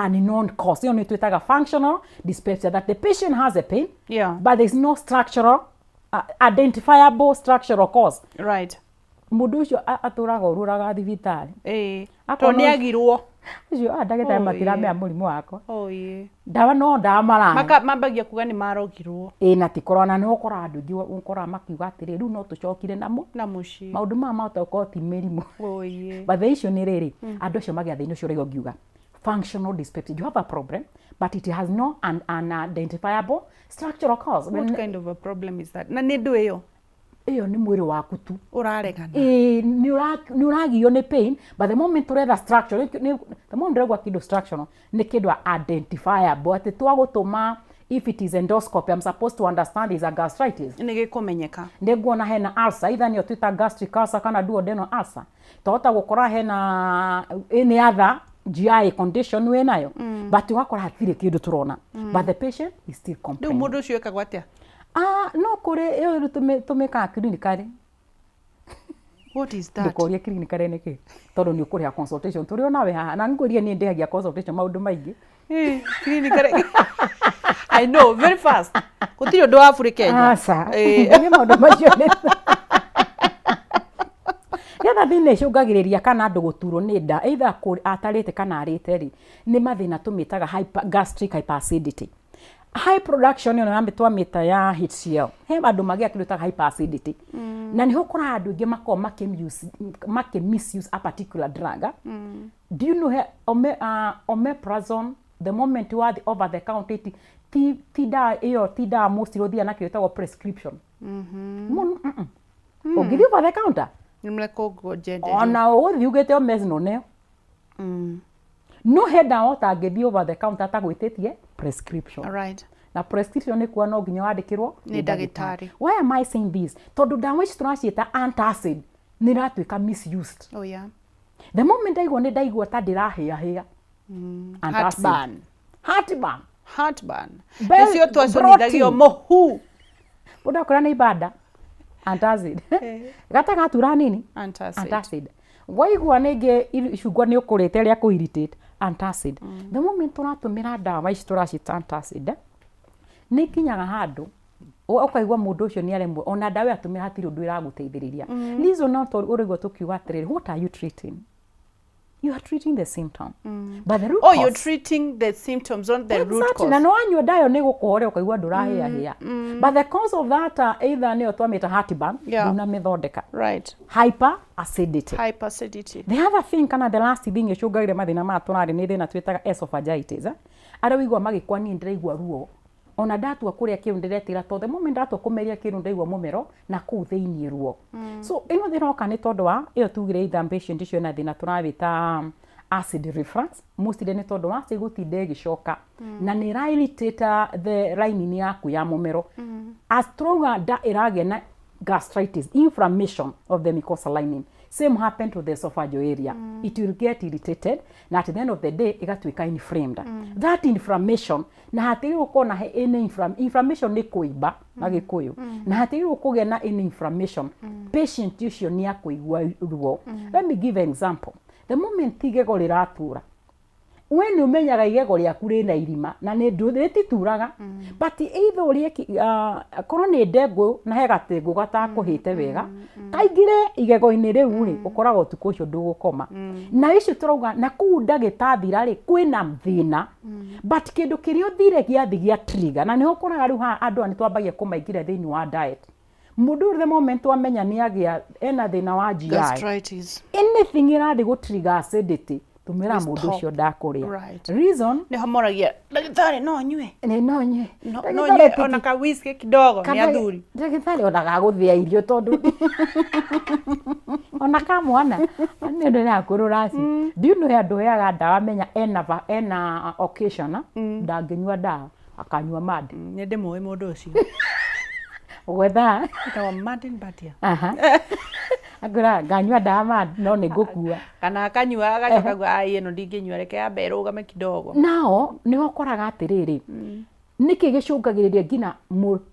[SPEAKER 2] unknown cause. Ĩyo nĩ twĩtaga functional dyspepsia, that the patient has a pain but there is no structural identifiable structural cause. Mũndũ ũcio atũraga ũrũraga thibitarĩ.
[SPEAKER 1] Akorwo Tondũ nĩ agirwo.
[SPEAKER 2] Ũcio ndagĩtarĩ
[SPEAKER 1] Oh,
[SPEAKER 2] matiramenya mũrimũ wakwa.
[SPEAKER 1] Oh, ĩĩ.
[SPEAKER 2] Ndawa no ndawa marahe.
[SPEAKER 1] Mambagia kuga nĩ marogirwo.
[SPEAKER 2] Ĩ, na ti korona. Nĩ ũkoraga andũ aingĩ ũkoraga makiuga atĩrĩ, rĩu no tũcokire namo
[SPEAKER 1] na mũciĩ.
[SPEAKER 2] Maũndũ maya mahota gũkorwo ti mĩrimũ.
[SPEAKER 1] Oh, ĩĩ.
[SPEAKER 2] But the issue nĩ rĩrĩ, andũ acio magĩa thĩna ũcio ũrĩa ũngiuga functional dyspepsia, you have a problem but it has no an identifiable structural cause.
[SPEAKER 1] What kind of a problem is that? Na nĩ ndũ ĩyo?
[SPEAKER 2] Ĩyo nĩ mwĩrĩ waku tu
[SPEAKER 1] ũraregana.
[SPEAKER 2] Ĩĩ, nĩ ũragio nĩ pain, but the moment ũretha structure, the moment ũraigua kĩndũ structural, nĩ kĩndũ identifiable atĩ twagũtũma, if it is endoscopy, I'm supposed to understand is a gastritis.
[SPEAKER 1] Nĩ gĩkũmenyeka.
[SPEAKER 2] Nĩ nguona hena ulcer, either nĩyo twĩta gastric ulcer kana duodenal ulcer, twahota gũkora hena any other GI condition wĩnayo, but ũgakora hatirĩ kĩndũ tũrona, but the patient is still
[SPEAKER 1] Rĩu
[SPEAKER 2] complaining.
[SPEAKER 1] Mũndũ ũcio ĩkagwo atĩa?
[SPEAKER 2] Ah, no kũrĩ ĩyo rĩu tũmĩkaga clinically.
[SPEAKER 1] What is that?
[SPEAKER 2] Ndũkorie clinically nĩkĩ, tondũ nĩ ũkũrĩha consultation. Tũrĩ onawe haha na ngwĩrie niĩ ndĩhagia consultation maũndũ maingĩ.
[SPEAKER 1] Clinically, I know very fast gũtirĩ ũndũ wa burĩ Kenya.
[SPEAKER 2] Aca.
[SPEAKER 1] Ĩĩ.
[SPEAKER 2] Nĩ maũndũ macio nĩ getha thĩna ĩcũngagĩrĩria kana andũ gũturwo nĩ nda, either atarĩte kana arĩte rĩ, nĩ mathĩna tũmĩtaga gastric hyperacidity, high production ĩno ya twamĩta ya HCl. He andũ magĩa kĩndũ taga hyperacidity, na nĩho ũkoraga andũ aingĩ makoragwo makĩ misuse a particular drug. Do you know he, omeprazole, the moment wathi over the counter, ti ndawa ĩyo, ti ndawa mostly ũthiaga na kĩndũ gĩtagwo prescription. Mũno, Ũngĩthiĩ over the counter,
[SPEAKER 1] Nĩ mrekũnjenderia.
[SPEAKER 2] Ona ũgũthiĩ ugĩte omez no neo, no he ndawa ũtangĩthiĩ over the counter atagwĩtĩtie prescription. Na prescription nĩ kuga no nginya wandĩkĩrwo
[SPEAKER 1] nĩ ndagĩtarĩ.
[SPEAKER 2] Why am I saying this? Tondũ ndawa ici tũraciĩta antacid nĩ iratuĩka misused. The moment ndaigua nĩ ndaigua ta ndĩrahĩahĩa, antacid.
[SPEAKER 1] Heartburn.
[SPEAKER 2] Heartburn.
[SPEAKER 1] Heartburn. Nĩcio twacũnithagio
[SPEAKER 2] Bloating.
[SPEAKER 1] mũhu.
[SPEAKER 2] Mũndũ akora nĩ ibanda, antacid. Gata gatura nini.
[SPEAKER 1] Antacid.
[SPEAKER 2] Antacid. Waigua ningĩ icungwa nĩ ũkũrĩte rĩa kũ irritate, antacid. The moment tũratũmĩra ndawa ici tũracita antacid, nĩ ikinyaga handũ ũkaigua mũndũ ũcio nĩ aremwo, ona ndawa ĩyo atũmĩra hatirĩ ũndũ ĩragũteithĩrĩria. Reason no tondũ ũraigua tũkiuga atĩrĩrĩ, what are you treating? You are treating the symptom, but the root
[SPEAKER 1] Oh, you're
[SPEAKER 2] cause
[SPEAKER 1] treating the symptoms on the root
[SPEAKER 2] Exactly. Na
[SPEAKER 1] cause.
[SPEAKER 2] no wanyua ndayo nĩ gũkũhoria, ũkaigua ndũrahĩahĩa, but the cause of that, either nĩyo twamĩta heartburn, ndunamĩthondeka. Hyper acidity.
[SPEAKER 1] Hyperacidity.
[SPEAKER 2] The other thing kana the last thing ĩcũngagĩra mathĩna maya tũrarĩ nĩ thĩna twĩtaga esophagitis, eh? Arĩa ũigua magĩkwa, niĩ ndĩraigua ruo Ona ndatua kũrĩa kĩndũ ndĩretigĩra, tondũ the moment ndatua kũmeria kĩndũ ndaigua mũmero na kũu thĩinĩ ruo. So ĩno ĩroka nĩ tondũ wa ĩyo tugire either patient icio ena thĩna tũrawĩta acid reflux, mostly nĩ tondũ wa acid gũtinda ĩgĩcoka na nĩ ĩra irritate the lining yaku ya mũmero. As tũrauga nda ĩragĩa na gastritis, inflammation of the mucosal lining. Same happen to the esophageal area. It will get irritated na at the end of the day ĩgatuĩka inflamed. That inflammation, na hatigĩrĩirwo gũkorwo na any inflammation nĩ kũimba na Gĩkũyũ, na hatigĩrĩirwo kũgĩa na any inflammation, patient ũcio nĩ akũigua ruo. Let me give an example. The moment igego rĩratura, we nĩ ũmenyaga igego rĩaku rĩna irima na nĩ rĩtituraga, but either ũrĩe korwo nĩ ndengũ na he gatengũ gatakũhĩte wega kaingĩre igego-inĩ rĩu rĩ, ũkoraga ũtukũ ũcio ndũgũkoma. Na icio tũrauga na kũu ndagĩtathira rĩ, kwĩna thĩna, but kĩndũ kĩrĩa ũthire gĩathi gĩa trigger, na nĩho ũkoraga rĩu haha andũ aya nĩ twambagia kũmaingĩria thĩinĩ wa diet. Mũndũ ũyũ the moment wamenya nĩ agĩa ena thĩna wa GI,
[SPEAKER 1] Gastritis.
[SPEAKER 2] anything ĩrathiĩ gũ trigger acidity, tũmĩra
[SPEAKER 1] We
[SPEAKER 2] mũndũ
[SPEAKER 1] stop.
[SPEAKER 2] ũcio ndakũrĩa. Reason
[SPEAKER 1] Nĩho moragia ndagĩtarĩ, no nyue?
[SPEAKER 2] Nĩ no nyue?
[SPEAKER 1] No nyue ona ka whisky kidogo? Nĩ athuri.
[SPEAKER 2] Ndagĩtarĩ ona gagũthĩa irio, tondũ ona ka mwana nĩ ũndũ nĩ acio. Do you know he andũ heaga ndawa, menya ena ena occasion ndangĩnyua ndawa, akanyua mandi.
[SPEAKER 1] Nĩ ndĩmũĩ mũndũ ũcio.
[SPEAKER 2] Gwetha
[SPEAKER 1] Etagwo Martin Batia.
[SPEAKER 2] Aha. Angĩra nganyua ndawa mandi no nĩ ngũkua.
[SPEAKER 1] Kana akanyua agacoka kuga, "Ai, ĩno ndingĩnyua, reke yambe ĩrũgame kidogo."
[SPEAKER 2] Nao nĩho ũkoraga atĩrĩrĩ, nĩkĩ gĩcũngagĩrĩria nginya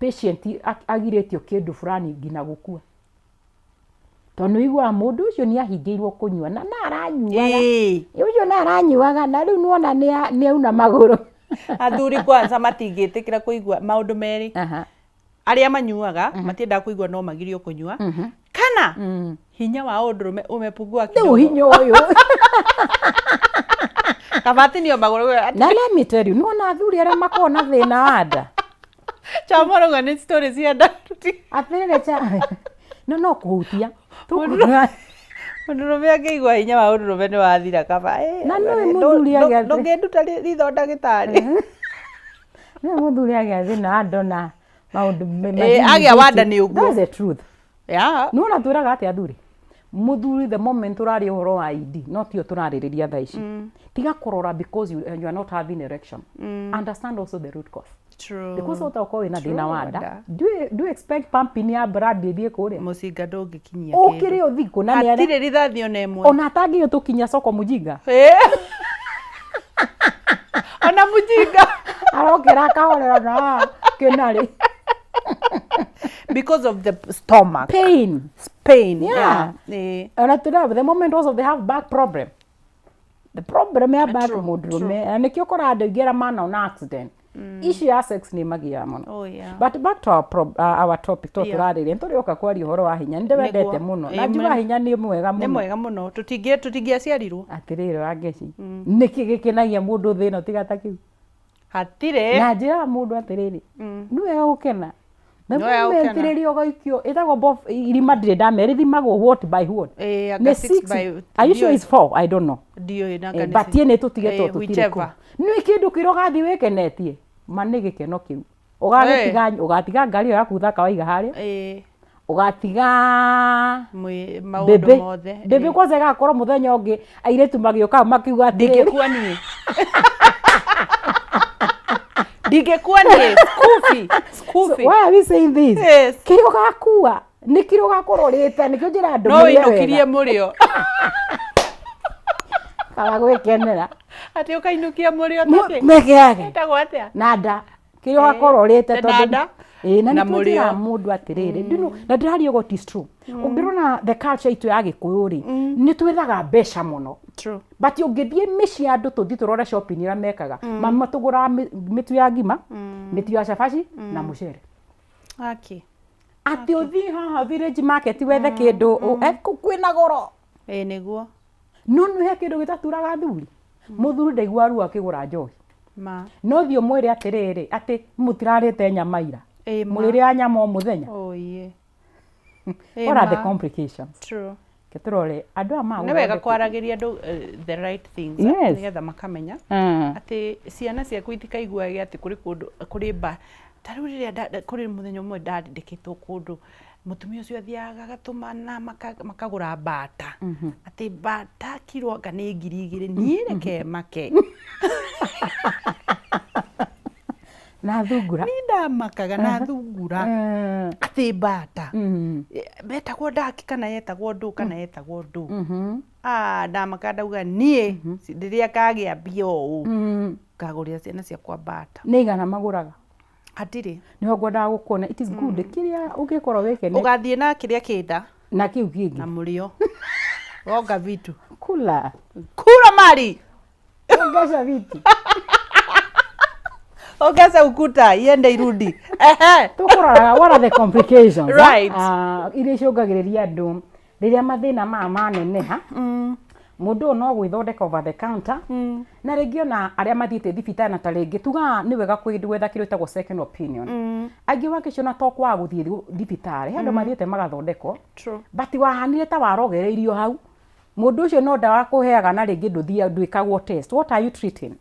[SPEAKER 2] patient agirĩtio kĩndũ fulani nginya gũkua? Tondũ nĩ ũiguaga mũndũ ũcio nĩ ahingĩirwo kũnyua na aranyuaga. Ũcio na aranyuaga na rĩu nĩwona nĩ auna magũrũ.
[SPEAKER 1] Athuri kwanza matingĩtĩkĩra kũigua maũndũ merĩ. Arĩa manyuaga matiendaga kũigua no magirio kũnyua, kana hinya wa ũndũrũme umepungua
[SPEAKER 2] Rĩu
[SPEAKER 1] kidogo.
[SPEAKER 2] Hinya ũyũ
[SPEAKER 1] Kabatinio magũrũ.
[SPEAKER 2] Na let me tell you, nĩwona athuri arĩa makoragwo na thĩna wa nda
[SPEAKER 1] Chamarauga nĩ story cia nda.
[SPEAKER 2] Atĩrĩrĩ, cha no kũhutia.
[SPEAKER 1] Mũndũrũme angĩigua hinya wa ũndũrũme nĩ wathira, kaba
[SPEAKER 2] Na nĩũĩ mũthuri
[SPEAKER 1] ndũngĩnduta ritho ndagĩtarĩ.
[SPEAKER 2] Nĩwe mũthuri agĩa thĩna wa nda na maũndũ
[SPEAKER 1] Agĩa wa nda nĩ ũguo.
[SPEAKER 2] That's the truth. Nĩwona twĩraga atĩ athuri, mũthuri, the moment ũraria ũhoro wa ED, no tio tũrarĩrĩria thaa ici, tiga kũrora because you are not having erection. Understand also the root cause.
[SPEAKER 1] True.
[SPEAKER 2] Because ũtakorwo wĩna thĩna wa nda,
[SPEAKER 1] Nda.
[SPEAKER 2] do you expect pumping ya blood ĩthiĩ kũrĩa?
[SPEAKER 1] Mũcinga ndũngĩkinyia.
[SPEAKER 2] Ũkĩrĩ ũthikũ na nĩ
[SPEAKER 1] Hatirĩ rithathi ona ĩmwe.
[SPEAKER 2] Ona atangĩgĩ tũkinya soko mũjinga.
[SPEAKER 1] Ona mũjinga.
[SPEAKER 2] Arokĩra akahorera na kĩnarĩ.
[SPEAKER 1] Because of the stomach
[SPEAKER 2] pain.
[SPEAKER 1] Pain.
[SPEAKER 2] Yeah. Ona tũrĩa the moment also they have back problem, the problem ya back mũndũrũme, na nĩkĩo ũkoraga andũ aingĩ arĩa manona accident icio ya sex nĩ magiaga mũno. But back to our topic, to tũrarĩrĩa nĩ tũrĩoka kwaria ũhoro wa hinya, nĩ ndĩwendete mũno na njuga hinya nĩ mwega
[SPEAKER 1] Nĩ
[SPEAKER 2] mũno.
[SPEAKER 1] Mwega mũno, tũtingĩaciarirwo.
[SPEAKER 2] Atĩrĩrĩ Wangeci, nĩkĩ gĩkenagia mũndũ thĩ ĩno tiga ta kĩu?
[SPEAKER 1] Hatirĩ.
[SPEAKER 2] Na njĩraga mũndũ atĩrĩrĩ, nĩ wega gũkena. The
[SPEAKER 1] Nĩ wega
[SPEAKER 2] moment
[SPEAKER 1] gũkena.
[SPEAKER 2] rĩrĩa ũgaikio ĩtagwo bof irima, ndirĩ ndamera rĩthimagwo what by what?
[SPEAKER 1] Anga
[SPEAKER 2] Nĩ
[SPEAKER 1] six
[SPEAKER 2] six are you sure it's four? I don't know.
[SPEAKER 1] Ndiũĩ na
[SPEAKER 2] But ĩ nĩ tũtige to tũtirĩ
[SPEAKER 1] whichever.
[SPEAKER 2] kũu nĩ kĩndũ kĩrĩa ũgathiĩ wĩkenetie, ma nĩ gĩkeno kĩu ũgagĩtiga, ũgatiga ngari ĩyo yaku thaka waiga harĩa, ũgatiga
[SPEAKER 1] Maũndũ
[SPEAKER 2] mbĩmbĩ
[SPEAKER 1] mothe.
[SPEAKER 2] Mbĩmbĩ kwanza ĩgakorwo mũthenya ũngĩ airĩtu magĩũka makiuga atĩrĩrĩ,
[SPEAKER 1] Ndingĩkua niĩ, ndingĩkua niĩ, skufi skufi.
[SPEAKER 2] So, why are we saying this?
[SPEAKER 1] Yes.
[SPEAKER 2] Kĩrĩa ũgakua nĩ kĩrĩa ũgakorwo ũrĩte, nĩkĩo njĩra andũ
[SPEAKER 1] No
[SPEAKER 2] mũrĩe
[SPEAKER 1] wĩinũkirie
[SPEAKER 2] wega.
[SPEAKER 1] Mũrĩo.
[SPEAKER 2] Kana gwĩkenera.
[SPEAKER 1] Atĩ ũkainũkia mũrĩo takĩ?
[SPEAKER 2] Mekeage
[SPEAKER 1] Ĩtagwo atĩa?
[SPEAKER 2] Na nda kĩrĩa ũgakorwo ũrĩte.
[SPEAKER 1] Na
[SPEAKER 2] Tondũ
[SPEAKER 1] nda.
[SPEAKER 2] Ĩĩ, na
[SPEAKER 1] Na
[SPEAKER 2] nĩkĩo njĩraga
[SPEAKER 1] mũrĩo.
[SPEAKER 2] Mũndũ atĩrĩrĩ, do you know, na ndĩraria what is true, ũngĩrora the culture itũ ya Gĩkũyũ rĩ, nĩ twethaga mbeca mũno.
[SPEAKER 1] True.
[SPEAKER 2] But ũngĩthiĩ mĩciĩ ya andũ, tũthiĩ tũrore shopping ĩrĩa mekaga, mama tũgũraga mĩtu ya ngima, mĩtu ya cabaci na mũcere.
[SPEAKER 1] Aki.
[SPEAKER 2] Atĩ ũthiĩ haha village market wethe kĩndũ kũu kwĩna goro.
[SPEAKER 1] Ĩĩ, nĩguo.
[SPEAKER 2] No nĩ he kĩndũ gĩtaturaga athuri. Mũthuri ndaigua ruo akĩgũra njohi.
[SPEAKER 1] Ma.
[SPEAKER 2] No thiĩ ũmwĩre atĩrĩrĩ, atĩ mũtirarĩte nyama ira.
[SPEAKER 1] Ĩĩ, ma.
[SPEAKER 2] Mũrĩrĩa nyama o mũthenya.
[SPEAKER 1] Oh, yeah. Ĩĩ,
[SPEAKER 2] What are the
[SPEAKER 1] ma.
[SPEAKER 2] complications?
[SPEAKER 1] True.
[SPEAKER 2] Reke tũrore andũ aya
[SPEAKER 1] Nĩ wega kwaragĩria andũ the right things nĩgetha makamenya atĩ ciana ciaku itikaiguage atĩ kũrĩ kũndũ kũrĩ mba ta rĩu rĩrĩa kũrĩ mũthenya ũmwe ndandĩkĩtwo kũndũ, mũtumia ũcio athiaga agatũmana makagũra mbata, atĩ mbata kiro anga nĩ 2000. Niĩ reke make.
[SPEAKER 2] Na thungura.
[SPEAKER 1] Niĩ ndamakaga na thungura, atĩ mbata metagwo ndaki kana yetagwo ndũ kana yetagwo ndũ. Ah, ndamaka, ndauga niĩ rĩrĩa ngagĩa mbia ũũ, ngagũrĩra ciana ciakwa mbata.
[SPEAKER 2] Nĩ igana magũraga?
[SPEAKER 1] Hatirĩ.
[SPEAKER 2] Nĩho ngwendaga gũkuona. It is good kĩrĩa ũngĩkorwo wĩkenete.
[SPEAKER 1] Ũgathiĩ na kĩrĩa kĩnda.
[SPEAKER 2] Na kĩu kĩngĩ.
[SPEAKER 1] Na mũrĩo gonga vitu.
[SPEAKER 2] Kula.
[SPEAKER 1] Kula mali.
[SPEAKER 2] Ongeza vitu.
[SPEAKER 1] Ongeza ukuta iende irudi. Ehe.
[SPEAKER 2] Tũkũroraga what are the complications iria icũngagĩrĩria andũ rĩrĩa mathĩna maya maneneha. Mũndũ ũyũ no gwĩthondeka over the counter, na rĩngĩ ona arĩa mathiĩte thibitarĩ, na ta rĩngĩ tugaga nĩ wega gwetha kĩndũ gĩtagwo second opinion. Angĩ wakĩciona to kwaga gũthiĩ thibitarĩ, he andũ mathiĩte magathondekwo, but wahanire ta warogereirio hau. Mũndũ ũcio no ndawa kũheaga, na rĩngĩ ndũthia ndwĩkagwo test. What are you treating?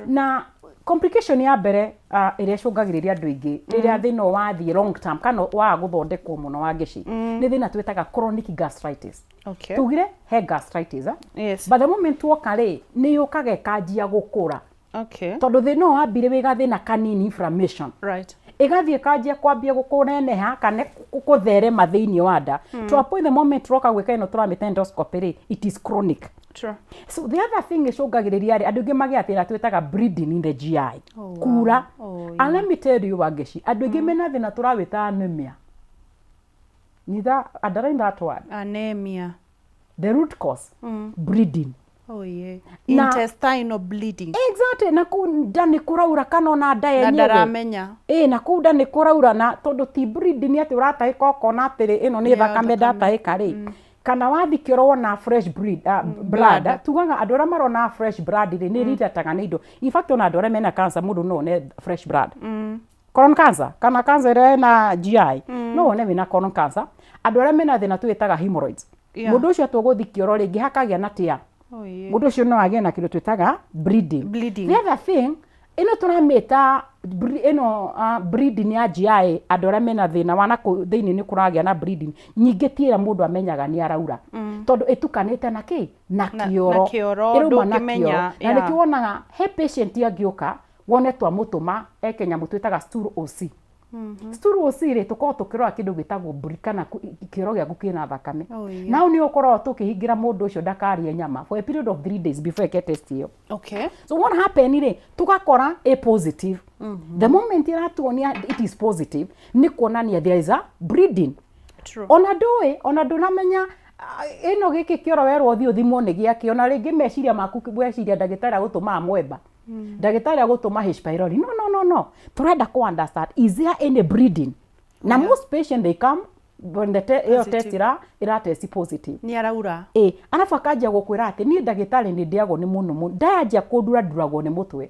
[SPEAKER 2] Na complication ya mbere ĩrĩa ĩcũngagĩrĩria andũ aingĩ rĩrĩa thĩna ũyũ wathiĩ long term kana waga gũthondekwo mũno, Wangeci, nĩ thĩna twĩtaga chronic gastritis. Tugire he gastritis, ah?
[SPEAKER 1] Yes.
[SPEAKER 2] But the moment woka rĩ, nĩ yũkaga ĩkanjia gũkũra, tondũ thĩna ũyũ wambire wĩ gathĩna kanini, inflammation, ĩgathiĩ ĩkanjia kwambia kũneneha kana kũtherema thĩinĩ wa nda, to a point the moment tũroka gwĩka ĩno tũramĩta endoscopy rĩ, it is chronic. So the other thing ĩcũngagĩrĩria rĩ, andũ aingĩ magĩa thĩna twĩtaga bleeding in the GI. Kura. And let me tell you, Wangeci, andũ aingĩ mena thĩna tũrawĩta anemia. Nitha, underline that word.
[SPEAKER 1] Anemia.
[SPEAKER 2] The root cause, bleeding.
[SPEAKER 1] Intestinal bleeding.
[SPEAKER 2] Exactly, na kũu nda nĩ kũraura kana ona nda
[SPEAKER 1] Na
[SPEAKER 2] yenyewe.
[SPEAKER 1] ndaramenya.
[SPEAKER 2] Ĩ, na kũu nda nĩ kũraura, na tondũ ti bleeding atĩ ũratahĩka ũkona atĩrĩ ĩno nĩ
[SPEAKER 1] Nĩ
[SPEAKER 2] thakame
[SPEAKER 1] thakame.
[SPEAKER 2] ndatahĩka rĩ, kana wathi kĩoro wona fresh blood.
[SPEAKER 1] Blood.
[SPEAKER 2] Tugaga andũ arĩa marona fresh blood rĩ, nĩ rirataga nĩ indo. In fact, ona andũ arĩa mena cancer, mũndũ no one fresh blood, colon cancer kana cancer ĩrĩa ĩna GI, no wone wĩna colon cancer. Andũ arĩa mena thĩna twĩtaga hemorrhoids, mũndũ ũcio atũgũthi kĩoro rĩngĩ hakagĩa na tear, mũndũ ũcio no agĩe na kĩndũ twĩtaga bleeding.
[SPEAKER 1] Bleeding.
[SPEAKER 2] The other thing ĩno tũramĩta ĩno bleeding ya GI, andũ arĩa mena thĩna wa nakũu thĩinĩ nĩ kũragĩa na bleeding nyingĩ, ti ĩrĩa mũndũ amenyaga nĩ araura, tondũ ĩtukanĩte na kĩ? Na kĩoro.
[SPEAKER 1] Na kĩoro,
[SPEAKER 2] Ĩrauma na
[SPEAKER 1] ndũngĩmenya,
[SPEAKER 2] kĩoro, na nĩkĩo wonaga he patient angĩũka wone twamũtũma eke nyamũ twĩtaga stool OC. Stool OC rĩ, tũkoragwo tũkĩrora kĩndũ gĩtagwo mburi kana kĩoro gĩaku kĩna thakame. Nao nĩ ũkoragwo tũkĩhingĩra mũndũ ũcio ndakarĩe nyama for a period of 3 days before eke test ĩyo. So what happen rĩ, tũgakora a positive. The moment ĩratuonia it is positive, nĩ kuonania there is a bleeding. Ona ndũĩ, ona ndũnamenya, ah, ĩno gĩkĩ kĩoro werwo ũthiĩ ũthimwo nĩ gĩakĩ. Ona rĩngĩ meciria maku weciria ndagĩtarĩ agũtũmaga mwemba, ndagĩtarĩ agũtũma H pylori. No, no, no, no, tũrenda kũ understand, is there any bleeding? Na most patient, they come when the ĩyo test ĩra test positive.
[SPEAKER 1] Nĩ araura.
[SPEAKER 2] Ĩ, arabu akanjia gũkwĩra atĩ niĩ ndagĩtarĩ nĩ ndĩagwo nĩ mũno mũno, ndayanjia kũndura nduragwo nĩ mũtwe,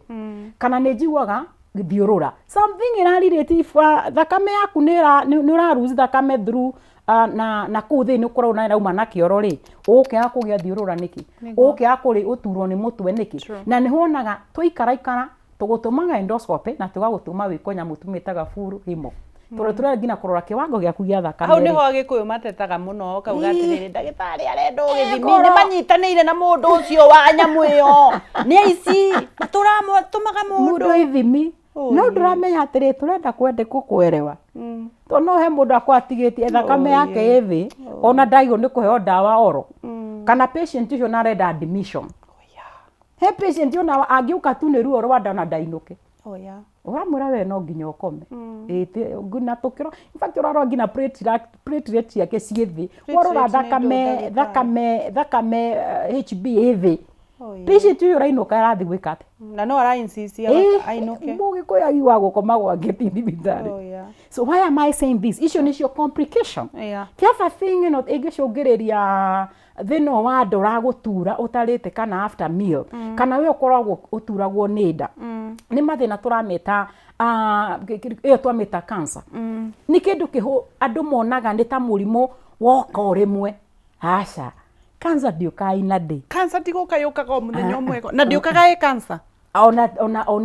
[SPEAKER 2] kana nĩ njiguaga thiũrũra something ĩrarirĩte. If thakame yaku nĩ ũraruzi thakame through na kũu thĩinĩ ũkoragwo na ĩrauma na kĩoro rĩ, ũgũkĩaga kũgĩa thiũrũra nĩkĩ? Ũgũkĩaga kũrĩ ũturwo nĩ mũtwe nĩkĩ? Na nĩ wonaga twaikaraikara tũgũtũmaga endoscopy na tũgagũtũma wĩko nyamũ tũmĩtaga full hemo, tondũ tũrenda nginya kũrora kĩwango gĩaku gĩa thakame
[SPEAKER 1] Hau
[SPEAKER 2] rĩ.
[SPEAKER 1] nĩho Agĩkũyũ matetaga mũno, ũkauga atĩrĩrĩ, ndagĩtarĩ arenda gĩthimi.
[SPEAKER 2] Koro.
[SPEAKER 1] Nĩ manyitanĩire na mũndũ ũcio wa nyamũ ĩyo, nĩ aici matũramatũmaga mũndũ
[SPEAKER 2] Mũndũ ithimi. No ndũramenya atĩrĩ, tũrenda kwende kũkwerewa, tondũ no he mũndũ akwa atigĩtie thakame yake ĩ thĩ, ona ndaigwo nĩ kũheo ndawa oro, kana patient ũcio na arenda admission. He patient ona angĩũka tu nĩ ruo rwa nda na ndainũke. Ũramwĩra we no nginya ũkome. Ĩ, nginya tũkĩro, in fact ũrarora nginya platelet ciake ciĩ thĩ, warora
[SPEAKER 1] Platelet nĩ
[SPEAKER 2] thakame
[SPEAKER 1] ndũ, ndagĩtarĩ?
[SPEAKER 2] Thakame HB ĩ thĩ. Patient ũyũ ũrainũka arathiĩ gwĩka atĩa?
[SPEAKER 1] Na no ara insist ainũke.
[SPEAKER 2] Mũgĩkũyũ agiuga gũkoma gwake ti thibitarĩ. So why am I saying this? Icio nĩcio complication. The other thing ĩno ĩngĩcũngĩrĩria thĩna ũyũ wa nda ũragũtura ũtarĩte kana after meal, kana we ũkoragwo ũturagwo nĩ nda, nĩ mathĩna tũrameta ĩyo twamĩta cancer. Nĩ kĩndũ kĩhũ andũ monaga nĩ ta mũrimũ woka o rĩmwe. Aca. Cancer ndĩũkaga in a day.
[SPEAKER 1] Cancer ti gũka yũkaga o mũthenya ũmwe na ndĩũkaga ĩ cancer.
[SPEAKER 2] Ona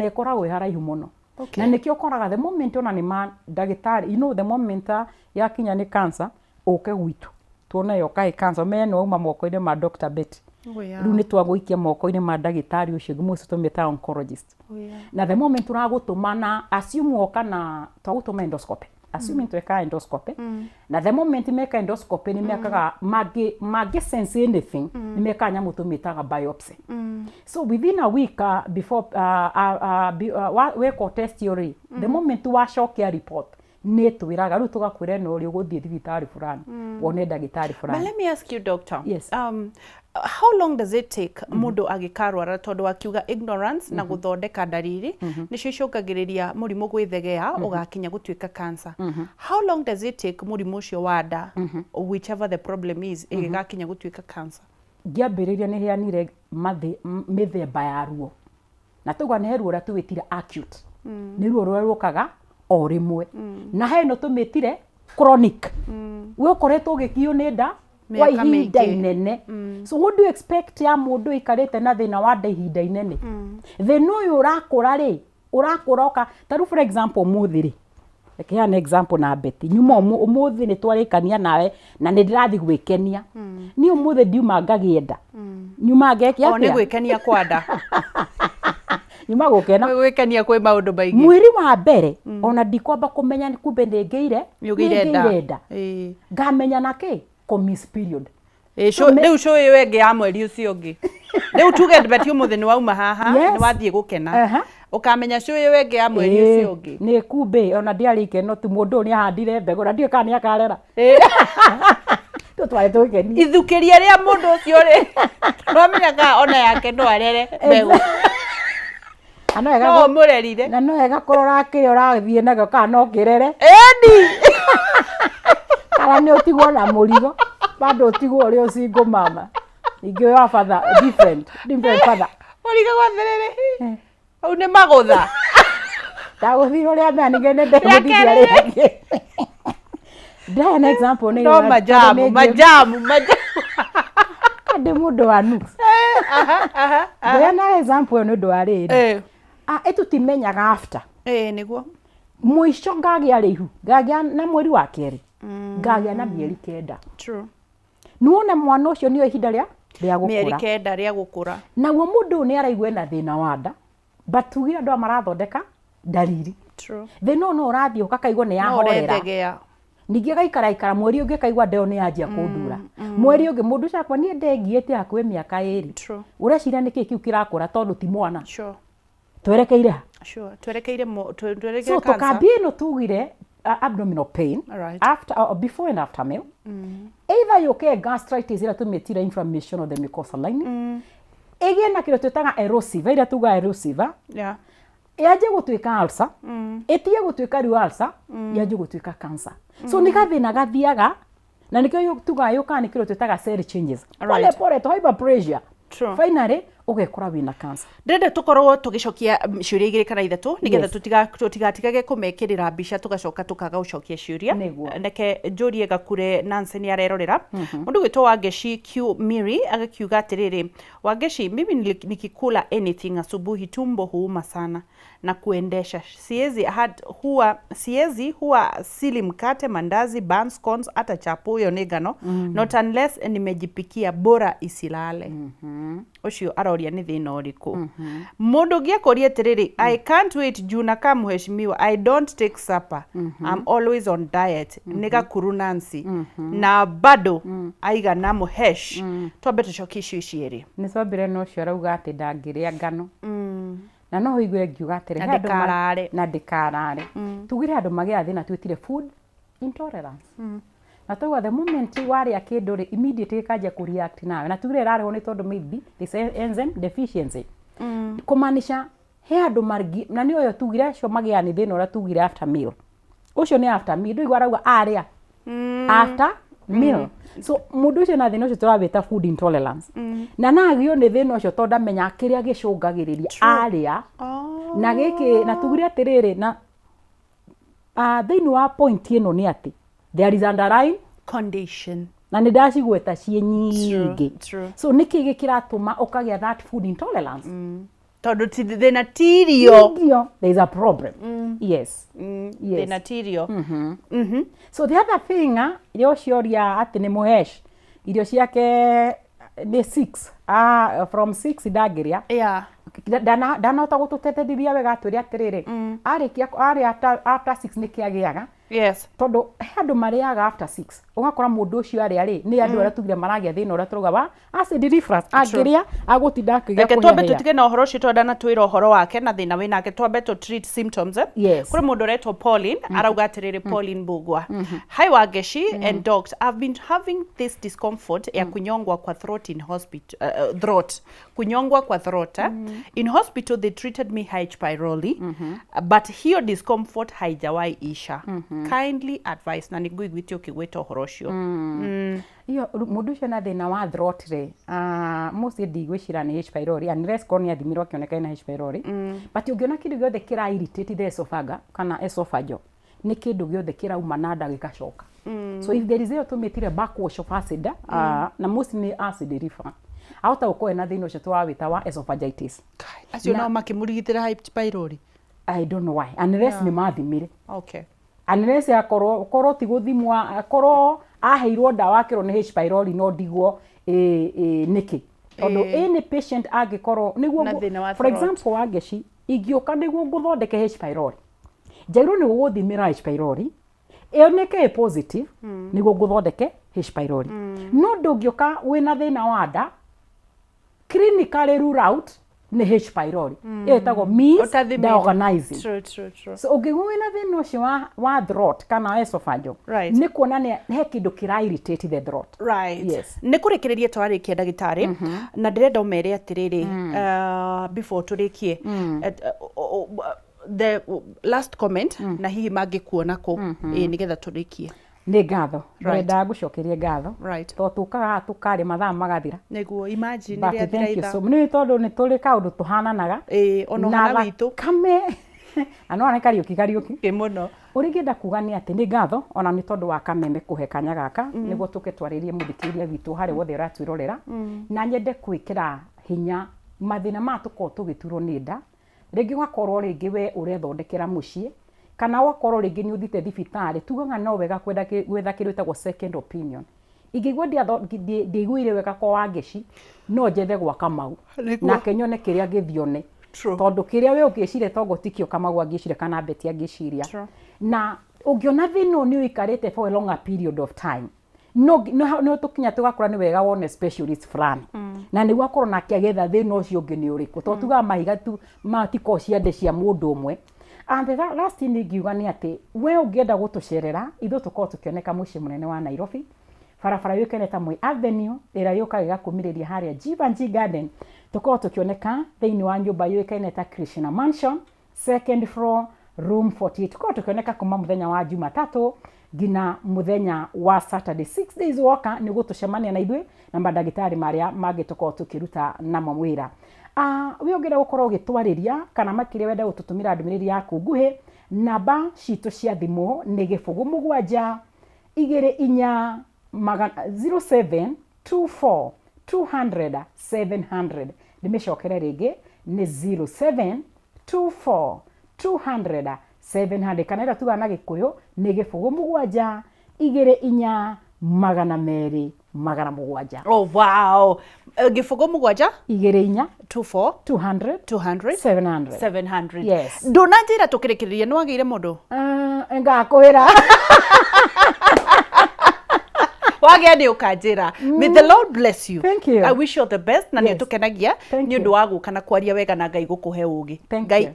[SPEAKER 2] ĩkoragwo ĩ haraihu mũno.
[SPEAKER 1] Okay.
[SPEAKER 2] Na nĩkĩo ũkoraga the moment ona nĩ ma ndagĩtarĩ, you know the moment yakinya nĩ cancer, ũke gwitũ tuone yoka ĩ cancer, ũmenye nĩ wauma moko-inĩ ma Dr. Betty.
[SPEAKER 1] Oh, yeah.
[SPEAKER 2] Rĩu nĩ twagũikia moko-inĩ ma ndagĩtarĩ ũcio ũngĩ mũcio tũmĩtaga oncologist.
[SPEAKER 1] Oh, yeah.
[SPEAKER 2] Na the moment tũragũtũma na assume woka na twagũtũma endoscopy. Assuming tweka endoscopy. Na the moment meka endoscopy nĩ mekaga mangĩ sense anything, nĩ mekaga nyamũ tũmĩtaga biopsy. So within a week before wekwo test ĩyo rĩ, the moment wacokia report nĩ twĩraga rĩu tũgakwĩra ĩno rĩ ũgũthiĩ thibitarĩ fulani wone ndagĩtarĩ
[SPEAKER 1] But
[SPEAKER 2] fulani.
[SPEAKER 1] let me ask you, doctor.
[SPEAKER 2] Yes.
[SPEAKER 1] How long does it take mũndũ agĩkarwara, tondũ akiuga ignorance na gũthondeka ndariri nĩcio icũngagĩrĩria mũrimũ gwĩthegea ũgakinya gũtuĩka cancer. How long does it take mũrimũ ũcio wa nda, whichever the problem is, ĩgĩgakinya gũtuĩka cancer?
[SPEAKER 2] Ngĩambĩrĩria nĩ heanire mĩthemba ya ruo, na tauga nĩ he ruo rũrĩa tũwĩtire acute, nĩ ruo rũrĩa rũkaga o rĩmwe, na he ĩno tũmĩtire chronic, we ũkoretwo ũgĩkio nĩ nda kwa
[SPEAKER 1] Mĩaka
[SPEAKER 2] ihinda
[SPEAKER 1] mĩingĩ.
[SPEAKER 2] inene. So what do you expect ya mũndũ ũikarĩte na thĩna wa nda ihinda inene? Thĩna ũyũ ũrakũra rĩ, ũrakũra ũka ta rĩu for example ũmũthĩ rĩ, reke heane example na Betty, nyuma ũmũthĩ nĩ twarĩkania nawe na nĩ ndĩrathiĩ gwĩkenia. Niĩ ũmũthĩ ndiuma ngagĩe nda, nyuma ngeke
[SPEAKER 1] O nĩ
[SPEAKER 2] atĩa?
[SPEAKER 1] gwĩkenia kwa nda.
[SPEAKER 2] Nyuma gũkena.
[SPEAKER 1] Gwĩkenia kwĩ maũndũ maingĩ.
[SPEAKER 2] Mweri wa mbere ona ndikwamba kũmenya nĩ kumbe nĩ ngĩire.
[SPEAKER 1] Nĩ ũgĩire nda.
[SPEAKER 2] Nĩ nda. Ngamenya na kĩ kũ-miss period.
[SPEAKER 1] Rĩu cũ ĩyo ĩngĩ ya mweri ũcio ũngĩ, rĩu tuge Betty ũmũthĩ nĩ wauma haha, nĩ wathiĩ gũkena, ũkamenya cũ ĩyo ĩngĩ ya mweri ũcio ũngĩ.
[SPEAKER 2] Nĩ kumbe ona ndiarĩ ikeno tu, mũndũ ũyũ nĩ ahandire mbegũ na ndiũĩ kana nĩ akarera. Tũ twarĩ tũgĩkenia.
[SPEAKER 1] Ithukĩria rĩa mũndũ ũcio rĩ, ndwamenya kana ona yake no arere mbegũ.
[SPEAKER 2] Na no wega
[SPEAKER 1] No ũmũrerire.
[SPEAKER 2] Na no wega kũrora kĩrĩa ũrathiĩ nakĩo kana no kĩrere.
[SPEAKER 1] Ĩni.
[SPEAKER 2] Kana nĩ ũtigwo na mũrigo, bado ũtigwo ũrĩ o single mama. Ningĩ wa father different, different father.
[SPEAKER 1] Ũrigagwo atĩrĩrĩ, hau nĩ magũtha.
[SPEAKER 2] Ndagũthire ũrĩa mea ningĩ nĩ ndegũthithia rĩngĩ. Ndaheana example nĩ
[SPEAKER 1] No majamu, majamu, majamu.
[SPEAKER 2] Ndĩ mũndũ wa nuks. Ndaheana example ĩyo nĩ ũndũ wa rĩrĩ. Ĩtũtimenyaga after.
[SPEAKER 1] Nĩguo.
[SPEAKER 2] Mũico ngagĩa rĩihu, ngagĩa na mweri wa kerĩ, ngagĩa na mĩeri 9.
[SPEAKER 1] True.
[SPEAKER 2] Nĩwona mwana ũcio nĩyo ihinda rĩa
[SPEAKER 1] Mĩeri
[SPEAKER 2] gũkũra.
[SPEAKER 1] 9 rĩa gũkũra.
[SPEAKER 2] Naguo mũndũ ũyũ nĩ araigua ena thĩna wa nda, but tugire andũ aya marathondeka ndariri.
[SPEAKER 1] True.
[SPEAKER 2] Thĩna ũyũ no ũrathiĩ ũkakaigua nĩ
[SPEAKER 1] No
[SPEAKER 2] yahorera.
[SPEAKER 1] ũrethegea.
[SPEAKER 2] Ningĩ gaikara ikara mweri ũngĩ kaigua nda ĩyo nĩ yanjia kũndura. Mweri ũngĩ mũndũ ũcio akwa niĩ ndengiĩte hakuhĩ mĩaka 2.
[SPEAKER 1] True.
[SPEAKER 2] Ũreciria nĩkĩ kĩu kĩrakũra tondũ ti mwana.
[SPEAKER 1] Sure.
[SPEAKER 2] Twerekeire ha?
[SPEAKER 1] Sure. Twerekeire twerekeire
[SPEAKER 2] So
[SPEAKER 1] cancer.
[SPEAKER 2] tũkambia ĩno tugire abdominal pain,
[SPEAKER 1] Alright.
[SPEAKER 2] after, before and after meal. Either yũke gastritis ĩrĩa tũmĩtire inflammation of the mucosal lining. Ĩgĩe na kĩndũ twĩtaga erosive, ĩrĩa tugaga erosive,
[SPEAKER 1] Yeah.
[SPEAKER 2] yanjie gũtuĩka ulcer, ĩtige gũtuĩka rĩu ulcer, yanjie gũtuĩka cancer. So nĩ gathĩna gathiaga, na nĩkĩo tugaga yũkaga nĩ kĩndũ twĩtaga cell changes. Pole pole to hyperplasia.
[SPEAKER 1] True.
[SPEAKER 2] Finally ũgekora wĩna cancer.
[SPEAKER 1] Ndĩrenda tũkorwo tũgĩcokia ciũria 2 kana 3 nĩgetha
[SPEAKER 2] Yes.
[SPEAKER 1] tũtigatigage kũmekĩrĩra mbica tũgacoka tũkaga gũcokia ciũria.
[SPEAKER 2] Nĩguo.
[SPEAKER 1] Reke njũrie Gakure Nancy nĩ arerorera. Mũndũ gwĩtwo Wangeci Q Miri agakiuga atĩrĩrĩ, Wangeci, mimi nikikula anything asubuhi tumbo huuma sana na kuendesha. Siezi had, huwa, siezi huwa sili mkate, mandazi, buns, scones, hata chapo hiyo nĩ ngano. Not unless nimejipikia, bora isilale. Ũcio aroria nĩ thĩna ũrĩkũ. Mũndũ ũngĩ akũria atĩrĩrĩ, I can't wait juu nakaa mheshimiwa, I don't take supper. I'm always on diet. Nĩ Gakuru Nancy. Na bado aigana mũhesh. Twambe tũcokie icio cierĩ.
[SPEAKER 2] Nĩ twambire na ũcio arauga atĩ ndangĩrĩa ngano. Na no ũigue ngiuga atĩrĩ,
[SPEAKER 1] Na
[SPEAKER 2] he andũ
[SPEAKER 1] ndĩkarare.
[SPEAKER 2] na ndĩkarare. Tugire andũ magĩaga thĩna twĩtire food intolerance. Na tauga the moment warĩa kĩndũ rĩ, immediately gĩkanjia kũ react nawe. Na tugire ĩrarehwo nĩ tondũ maybe this enzyme deficiency. Kũmaanisha he andũ margi, na nĩ ũyũ tugire acio magĩaga nĩ thĩna ũrĩa tugire after meal. Ũcio nĩ after meal, ndũigua arauga arĩa after meal. So mũndũ ũcio na thĩna ũcio tũrawĩta food intolerance. Na nagĩo nĩ thĩna ũcio tondũ ndamenya kĩrĩa gĩcũngagĩrĩria arĩa. Na gĩkĩ, na tugire atĩrĩrĩ, na thĩinĩ wa point ĩno nĩ atĩ there is underlying
[SPEAKER 1] condition.
[SPEAKER 2] Na nĩ ndacigweta ciĩ nyingĩ.
[SPEAKER 1] True.
[SPEAKER 2] So nĩkĩ gĩkĩratũma ũkagĩa that food intolerance?
[SPEAKER 1] Tondũ thĩna ti irio.
[SPEAKER 2] Irio, there is a problem. Yes. Yes.
[SPEAKER 1] Thĩna ti irio.
[SPEAKER 2] So the other thing, ĩrĩa ũcioria atĩ nĩ mũhesh, irio ciake nĩ 6, from 6 ndangĩrĩa. Ndanahota gũtũteterithia wega atwĩre atĩrĩrĩ, arĩkia arĩa after 6 nĩ kĩagĩaga. Tondũ he andũ marĩaga after 6, ũgakora mũndũ ũcio arĩa rĩ, nĩ andũ arĩa tugire maragĩa thĩna ũrĩa tũrauga wa acid reflux, angĩrĩa agũtinda akĩgĩa
[SPEAKER 1] Reke twambe
[SPEAKER 2] kũhĩahĩa.
[SPEAKER 1] Tũtige na ũhoro ũcio tondũ ndanatwĩra ũhoro wake na thĩna wĩ nake, twambe tũ treat symptoms, eh?
[SPEAKER 2] Yes.
[SPEAKER 1] Kũrĩ mũndũ ũretwo Pauline, arauga atĩrĩrĩ, Pauline Mbugua: "Hi Wangeci and docs, I've been having this discomfort ya kunyongwa kwa throat in hospital, throat, kunyongwa kwa throat, eh? In hospital they treated me H pylori, but hiyo discomfort haijawahi isha. Kindly advice." Na nĩngũiguĩte ũkĩgwĩta ũhoro ũcio.
[SPEAKER 2] Iyo mũndũ ũcio na thĩna wa throat rĩ, mostly ndigwĩcira nĩ H pylori, unless korwo nĩ athimirwo akĩoneka ena H pylori. But ũngĩona kĩndũ gĩothe kĩra irritate the esophagus kana esophageal, nĩ kĩndũ gĩothe kĩrauma na nda gĩgacoka. So if there is ĩyo tũmĩtire backwash of acid, na mostly nĩ acid reflux, ahota gũkorwo ena thĩna ũcio tũrawĩta wa esophagitis.
[SPEAKER 1] Acio nao makĩmũrigitĩra H pylori?
[SPEAKER 2] I don't know why, unless nĩ mathimire. Unless akorwo korwo ti gũthimwo, akorwo aheirwo ndawa akĩrwo nĩ H pylori, no ndigwo ĩ nĩkĩ, tondũ any patient angĩkorwo nĩguo
[SPEAKER 1] Na thĩna wa
[SPEAKER 2] for
[SPEAKER 1] throat.
[SPEAKER 2] example, Wangeci, ingĩũka nĩguo ngũthondeke H pylori, njagĩrĩirwo nĩ gũgũthimĩra H pylori ĩoneke ĩ positive nĩguo ngũthondeke H pylori. No ndũngĩũka wĩna thĩna wa nda, clinically rule out nĩ H pylori. Ĩyo ĩtagwo misdiagnosing.
[SPEAKER 1] True, true, true.
[SPEAKER 2] So ũngĩigua wĩna thĩna ũcio wa throat kana esophageal, nĩ kuona nĩ he kĩndũ kĩra irritate the throat. Yes.
[SPEAKER 1] Nĩ kũrĩkĩrĩria twarĩkia, ndagĩtarĩ, na ndĩrenda ũmere atĩrĩrĩ, before tũrĩkie, the last comment, na hihi mangĩkuona kũ, ĩ nĩgetha tũrĩkie.
[SPEAKER 2] Nĩ ngatho. Ndĩrendaga ngũcokerie ngatho tondũ tũkaga haha tũkarĩa mathaa magathira.
[SPEAKER 1] Nĩguo, imagine.
[SPEAKER 2] But
[SPEAKER 1] rĩrĩa
[SPEAKER 2] thank you
[SPEAKER 1] thiraitha.
[SPEAKER 2] so nĩ tondũ nĩ tũrĩ kaũndũ tũhananaga.
[SPEAKER 1] Ĩĩ, ona
[SPEAKER 2] na
[SPEAKER 1] ũhana witũ.
[SPEAKER 2] Thakame na no nĩ Kariũki, Kariũki.
[SPEAKER 1] Ĩ mũno.
[SPEAKER 2] Ũrĩa ingĩenda kuga nĩ atĩ nĩ ngatho ona nĩ tondũ wa Kameme kũhe kanya gaka nĩguo tũke twarĩrie mũthikĩrĩria witũ harĩ wothe ũratwĩrorera. Na nyende gwĩkĩra hinya mathĩna maya tũkoragwo tũgĩturwo nĩ nda, rĩngĩ ũgakorwo rĩngĩ we ũrethondekera mũciĩ, kana ũgakorwo rĩngĩ nĩ ũthiĩte thibitarĩ. Tugaga no wega kwenda gwetha kĩndũ gĩtagwo second opinion. Ingĩigua ndiaiguire wega kwa Wangeci, no njethe gwa Kamau nake nyone kĩrĩa angĩthione, tondũ kĩrĩa we ũngĩciria tongo tikĩo Kamau angĩciria kana Betty angĩciria. Na ũngĩona thĩna ũyũ nĩ ũikarĩte for a longer period of time, no tũkinya tũgakora nĩ wega wone specialist fulani, na nĩguo akorwo nake agĩetha thĩna ũcio ũngĩ nĩ ũrĩkũ, tondũ tugaga mahiga tu matikoragwo ciande cia mũndũ ũmwe. And the last thing ingiuga nĩ atĩ we ũngĩenda gũtũcerera, ithuĩ tũkoragwo tũkĩoneka mũciĩ mũnene wa Nairobi, barabara yũĩkaine ta Moi Avenue, ĩrĩa yũkaga ĩgakumĩrĩria harĩa Jeevanjee Garden. Tũkoragwo tũkĩoneka thĩinĩ wa nyũmba yũĩkaine ta Krishna Mansion, second floor, room 48. Tũkoragwo tũkĩoneka kuma mũthenya wa Jumatatũ nginya mũthenya wa Saturday, 6 days. Woka nĩ ũgũtũcemania na ithuĩ na mandagĩtarĩ marĩa mangĩ tũkoragwo tũkĩruta namo wĩra. We ũngĩenda gũkorwo ũgĩtwarĩria kana makĩria wenda gũtũtũmĩra ndũmĩrĩri yaku nguhĩ, namba citũ cia thimũ nĩ 0 7 24 07 24 200 700. Ndĩmĩcokere rĩngĩ, nĩ 07 24 200 700, kana ĩrĩa tugaga na Gĩkũyũ nĩ 0 7 24 200 700.
[SPEAKER 1] Oh wow. 0 7
[SPEAKER 2] 24
[SPEAKER 1] 24
[SPEAKER 2] 200
[SPEAKER 1] 200
[SPEAKER 2] 700.
[SPEAKER 1] 700.
[SPEAKER 2] Yes.
[SPEAKER 1] Ndũnanjĩra tũkĩrĩkĩrĩria nĩ wagĩire mũndũ?
[SPEAKER 2] Ngakwĩra.
[SPEAKER 1] Wagĩa nĩ ũkanjĩra. May the Lord bless you.
[SPEAKER 2] Thank you.
[SPEAKER 1] I wish you all the best, na nĩ ũtũkenagia
[SPEAKER 2] Thank
[SPEAKER 1] nĩ ũndũ
[SPEAKER 2] you.
[SPEAKER 1] wa gũka na kwaria wega, na Ngai gũkũhe ũgĩ.
[SPEAKER 2] Thank
[SPEAKER 1] Ngai
[SPEAKER 2] you.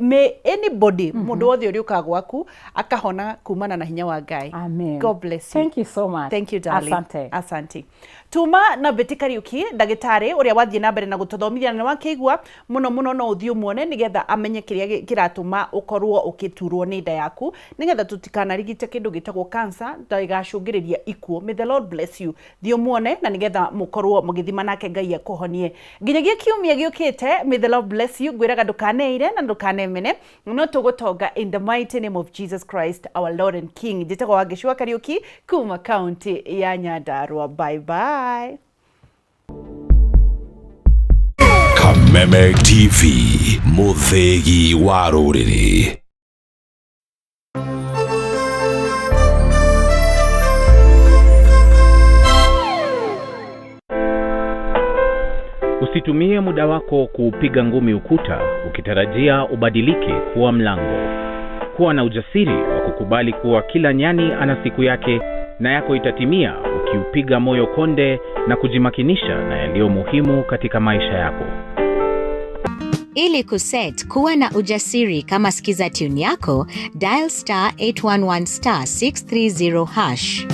[SPEAKER 1] May anybody, mũndũ wothe ũrĩa ũkaga gwaku akahona kumana na hinya wa Ngai.
[SPEAKER 2] Amen.
[SPEAKER 1] God bless you.
[SPEAKER 2] Thank you so much.
[SPEAKER 1] Thank you, darling.
[SPEAKER 2] Asante.
[SPEAKER 1] Asante. Tuma na Betty Kariuki, ndagĩtarĩ ũrĩa wathiĩ na mbere na gũtũthomithia, na nĩwakĩigua mũno mũno, no ũthiĩ ũmuone nĩgetha amenye kĩrĩa kĩratũma ũkorwo ũkĩturwo nĩ nda yaku, nĩgetha tũtikanarigite kĩndũ gĩtagwo cancer ndagacũngĩrĩria ikuũ. Gĩkũyũ. May the Lord bless you. Thiĩ ũmuone na nĩgetha mũkorwo mũgĩthima nake Ngai akũhonie. Nginyagia kiumia gĩũkĩte, may the Lord bless you. Ngwĩraga ndũkaneire na ndũkanemene, no tũgũtonga in the mighty name of Jesus Christ our Lord and King. Njĩtagwo Wangeci wa Kariũki kuma kaunti ya Nyandarua. Bye bye.
[SPEAKER 3] Kameme TV, mũthĩgi wa rũrĩrĩ.
[SPEAKER 10] Usitumie muda wako kuupiga ngumi ukuta ukitarajia ubadilike kuwa mlango. Kuwa na ujasiri wa kukubali kuwa kila nyani ana siku yake na yako itatimia ukiupiga moyo konde na kujimakinisha na yaliyo muhimu katika maisha yako.
[SPEAKER 8] Ili kuset kuwa na ujasiri kama skiza tune yako, dial star 811 star 630 hash.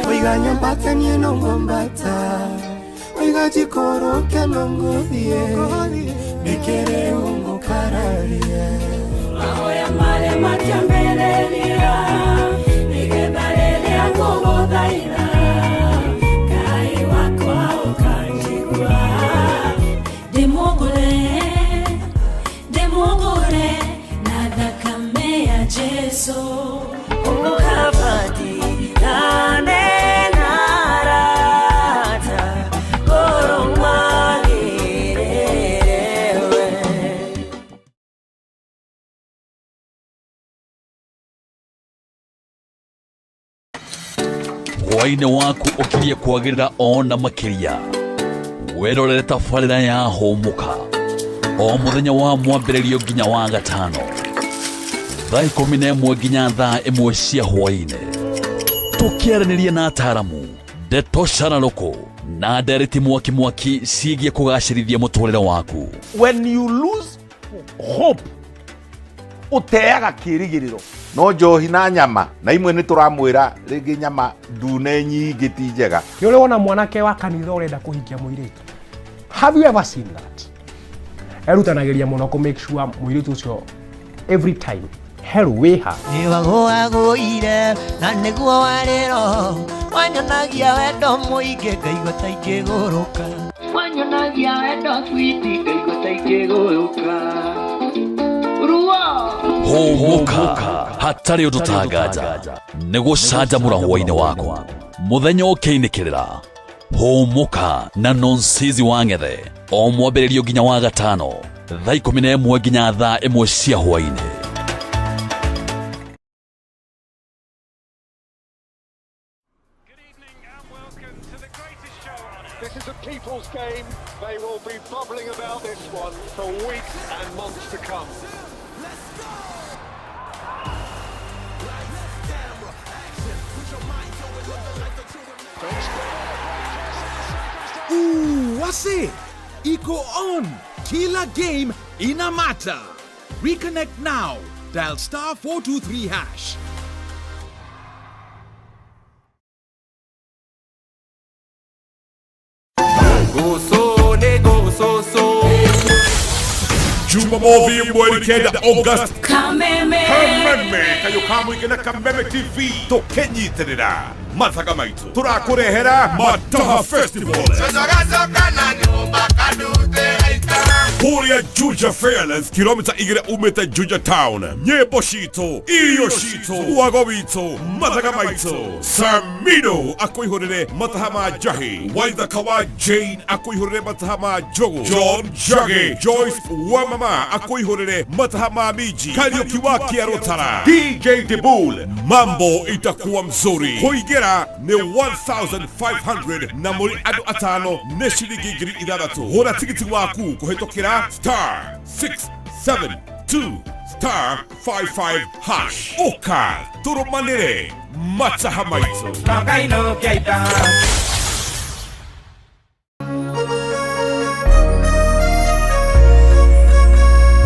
[SPEAKER 11] Oiga nyambata niĩ no ngwambata, oiga njikũrũke no ngũthiĩ, nĩkĩrĩ ũngũkararia.
[SPEAKER 12] Mahoya marĩa matiambĩrĩria, nĩgetha rĩrĩa ngũgũthaitha, Ngai wakwa ũkanjigua. Ndĩmũgũre, ndĩmũgũre na thakame ya Jesũ.
[SPEAKER 3] Hwaĩ-inĩ waku ũkirie kwagĩrĩra ona makĩria. Wĩrorere tabarĩra ya Hũmũka o mũthenya wa mwambĩrĩrio nginya wa gatano thaa 11 nginya thaa 1 cia hwaĩ-inĩ, tũkĩaranĩria na ataaramu, ndeto cararũkũ na ndereti mwaki mwaki ciĩgiĩ kũgacĩrithia mũtũrĩre waku.
[SPEAKER 13] When you lose hope, ũteaga kĩĩrĩgĩrĩro.
[SPEAKER 14] No njohi na nyama na imwe nĩ tũramwĩra rĩngĩ nyama ndune nyingĩ ti njega.
[SPEAKER 15] Nĩ ũrĩ wona mwanake wa kanitha ũrenda kũhikia mũirĩtu? Have you ever seen that? Erutanagĩria mũno kũ make sure mũirĩtu ũcio every time heru wĩha.
[SPEAKER 11] Nĩwagũagũire na nĩguo warĩro, wanyonagia wendo mũingĩ ngaigua ta ingĩgũrũka.
[SPEAKER 16] Wanyonagia wendo switi ngaigua ta ingĩgũrũka. Ruo.
[SPEAKER 3] Hũmũka hatarĩ ũndũ tanganja nĩ gũcanjamũra hwaĩ-inĩ waku mũthenya ũkĩinĩkĩrĩra. Hũmũka na Nonsizi wa Ng'ethe o mwambĩrĩrio nginya wa gatano thaa 11 nginya thaa 1 cia hwaĩ-inĩ.
[SPEAKER 17] This is a people's game. They will be bubbling about this one for weeks and months to come.
[SPEAKER 18] Ooh, wase iko on. Kila game ina matter. Reconnect now. Dial star 423 hash.
[SPEAKER 19] Jumamothi mweri 9 August.
[SPEAKER 12] Kameme.
[SPEAKER 19] Kameme kayo kamũingĩ na Kameme TV tũkĩnyitĩrĩra mathaga maitũ tũrakũrehera Mataha Festival kũrĩa Juja Fairlands, kilomita 2 umĩte Juja Town. Nyĩmbo citũ, irio citũ, wago witũ, mathaga maitũ. Samido akũihũrĩre mataha ma njahi, Waithaka wa Jane akũihũrĩre mataha ma njogu, John Njagi, Joyce Wamama akũihũrĩre mataha ma miji, Kariũki wa Kĩarũtara, DJ Dibul. Mambo itakuwa mzuri. Kũingĩra nĩ 1500 na mũrĩ andũ atano nĩ ciringi 6000. Hũra tigiti waku kũhĩtũkĩra star 672 star 55 hash. Ũka tũrũmanĩre mataha maitũ.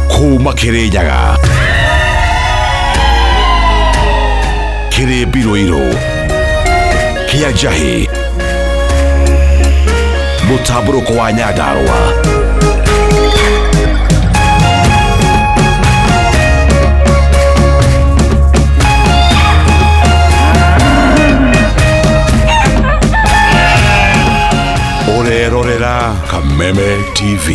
[SPEAKER 3] Kuma Kĩrĩnyaga
[SPEAKER 19] Kĩrĩmbi Rũirũ, Kĩa Njahĩ, Mũtambũrũko wa Nyandarũa. Ũrerorera Kameme TV.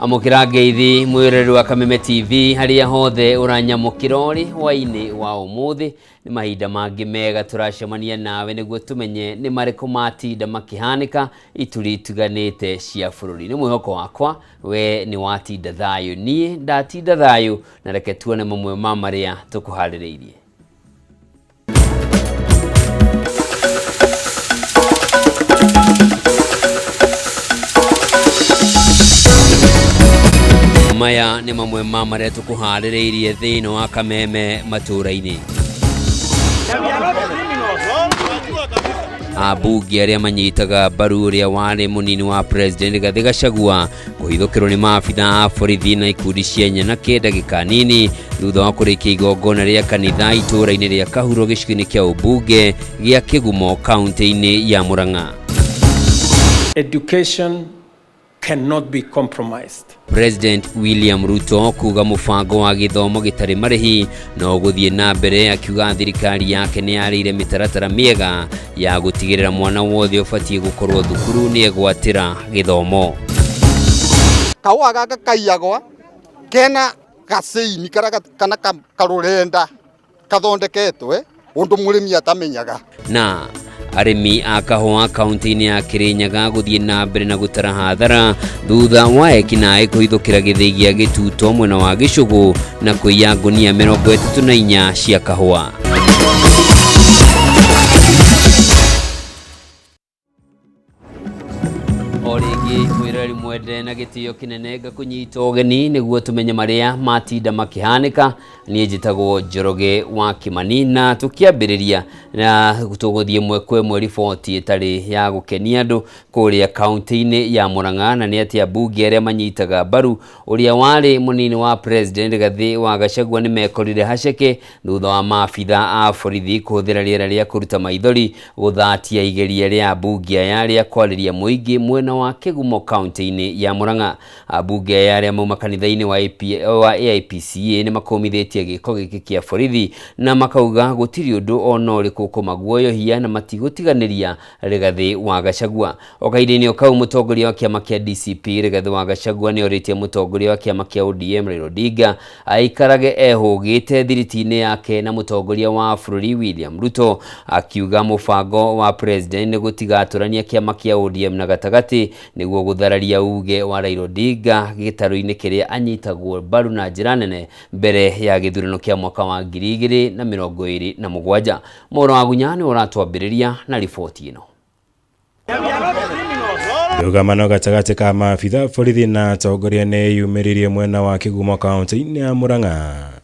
[SPEAKER 20] Amũkĩra ngeithi mwĩroreri wa Kameme TV harĩa hothe ũranyamũkĩra ũrĩ hwaĩ-inĩ wa ũmũthĩ. Nĩ mahinda mangĩ mega tũracemania nawe nĩguo tũmenye nĩ marĩkũ matinda makĩhanĩka ituri itiganĩte cia bũrũri. Nĩ mwĩhoko wakwa we nĩ watinda thayũ, niĩ ndatinda thayũ, na reke tuone mamwe ma marĩa tũkũharĩrĩirie. Maya nĩ mamwe ma marĩa tũkũharĩrĩirie thĩinĩ wa Kameme matũũra-inĩ. Ambunge arĩa manyitaga mbaru ũrĩa warĩ mũnini wa president Rigathĩ Gachagua kũhithũkĩrwo nĩ maabitha a borithi na ikundi cia nyanake ndagĩka nini thutha wa kũrĩkia igongona rĩa kanitha itũũra-inĩ rĩa Kahuro gĩcigo-inĩ kĩa ũmbunge gĩa Kĩgumo kaunti-inĩ ya Murang'a.
[SPEAKER 21] Education cannot be compromised.
[SPEAKER 20] President William Ruto kuga mũbango wa gĩthomo gĩtarĩ marĩhi no ũgũthiĩ na mbere, akiuga thirikari yake nĩ yarĩire mĩtaratara mĩega ya gũtigĩrĩra mwana wothe ũbatiĩ gũkorwo thukuru nĩ egwatĩra gĩthomo.
[SPEAKER 22] Kahũa gaka kaiyagwa kena gaceini karia kana karurenda kathondeketwe undu murimi atamenyaga.
[SPEAKER 20] Na arĩmi a kahũa kaunti-inĩ ya Kirinyaga gũthiĩ na mbere na gũtara hathara thutha wa ekinaĩ kũhithũkĩra gĩthĩi gĩa Gĩtuto mwena wa Gĩcũgũ na kũiya ngũnia 34 cia kahũa. O rĩngĩ mwĩroreri mwende na gĩtĩo kĩnene ngakũnyita ũgeni nĩguo tũmenye marĩa matinda makĩhanĩka. Niĩ njĩtagwo Njoroge wa Kĩmani na tũkĩambĩrĩria na tũgũthiĩ ĩmwe kwa ĩmwe riboti ĩtarĩ ya gũkenia andũ kũrĩa kaunti-inĩ ya Murang'a, na nĩ atĩ ambunge arĩa manyitaga mbaru ũrĩa warĩ mũnini wa president Rigathĩ wa Gachagua nĩ mekorire haceke thutha wa maabitha a borithi kũhũthĩra rĩera rĩa kũruta maithori gũthatia igeria rĩa ambunge aya rĩa kwarĩria mũingĩ mwena wa Kĩgumo kaunti-inĩ ya Murang'a. Ambunge aya arĩa mauma kanitha-inĩ wa AIPCA nĩ makũmithĩtie gĩko gĩkĩ kĩa borithi na makauga gũtirĩ ũndũ ona ũrĩkũ ũkũmaguoyohia na matigũtiganĩria Rigathĩ wa Gachagua. O kahinda-inĩ o kau mũtongoria wa kĩama kĩa DCP Rigathĩ wa Gachagua nĩ orĩtie mũtongoria wa kĩama kĩa ODM Raila Odinga aikarage ehũgĩte thiriti-inĩ yake na mũtongoria wa bũrũri William Ruto, akiuga mũbango wa president nĩ gũtigatũrania kĩama kĩa ODM na gatagatĩ nĩguo gũthararia uge wa Raila Odinga gĩtarũ-inĩ kĩrĩa anyitagwo mbaru na njĩra nene mbere ya gĩthurano kĩa mwaka wa 2027. Moro wa Gunya nĩ ũratwambĩrĩria na riboti ĩno.
[SPEAKER 23] Ndũgamano gatagatĩ ka maabitha borithi na atongoria nĩ yumĩririe mwena wa Kĩgumo kaunti-inĩ ya Murang'a.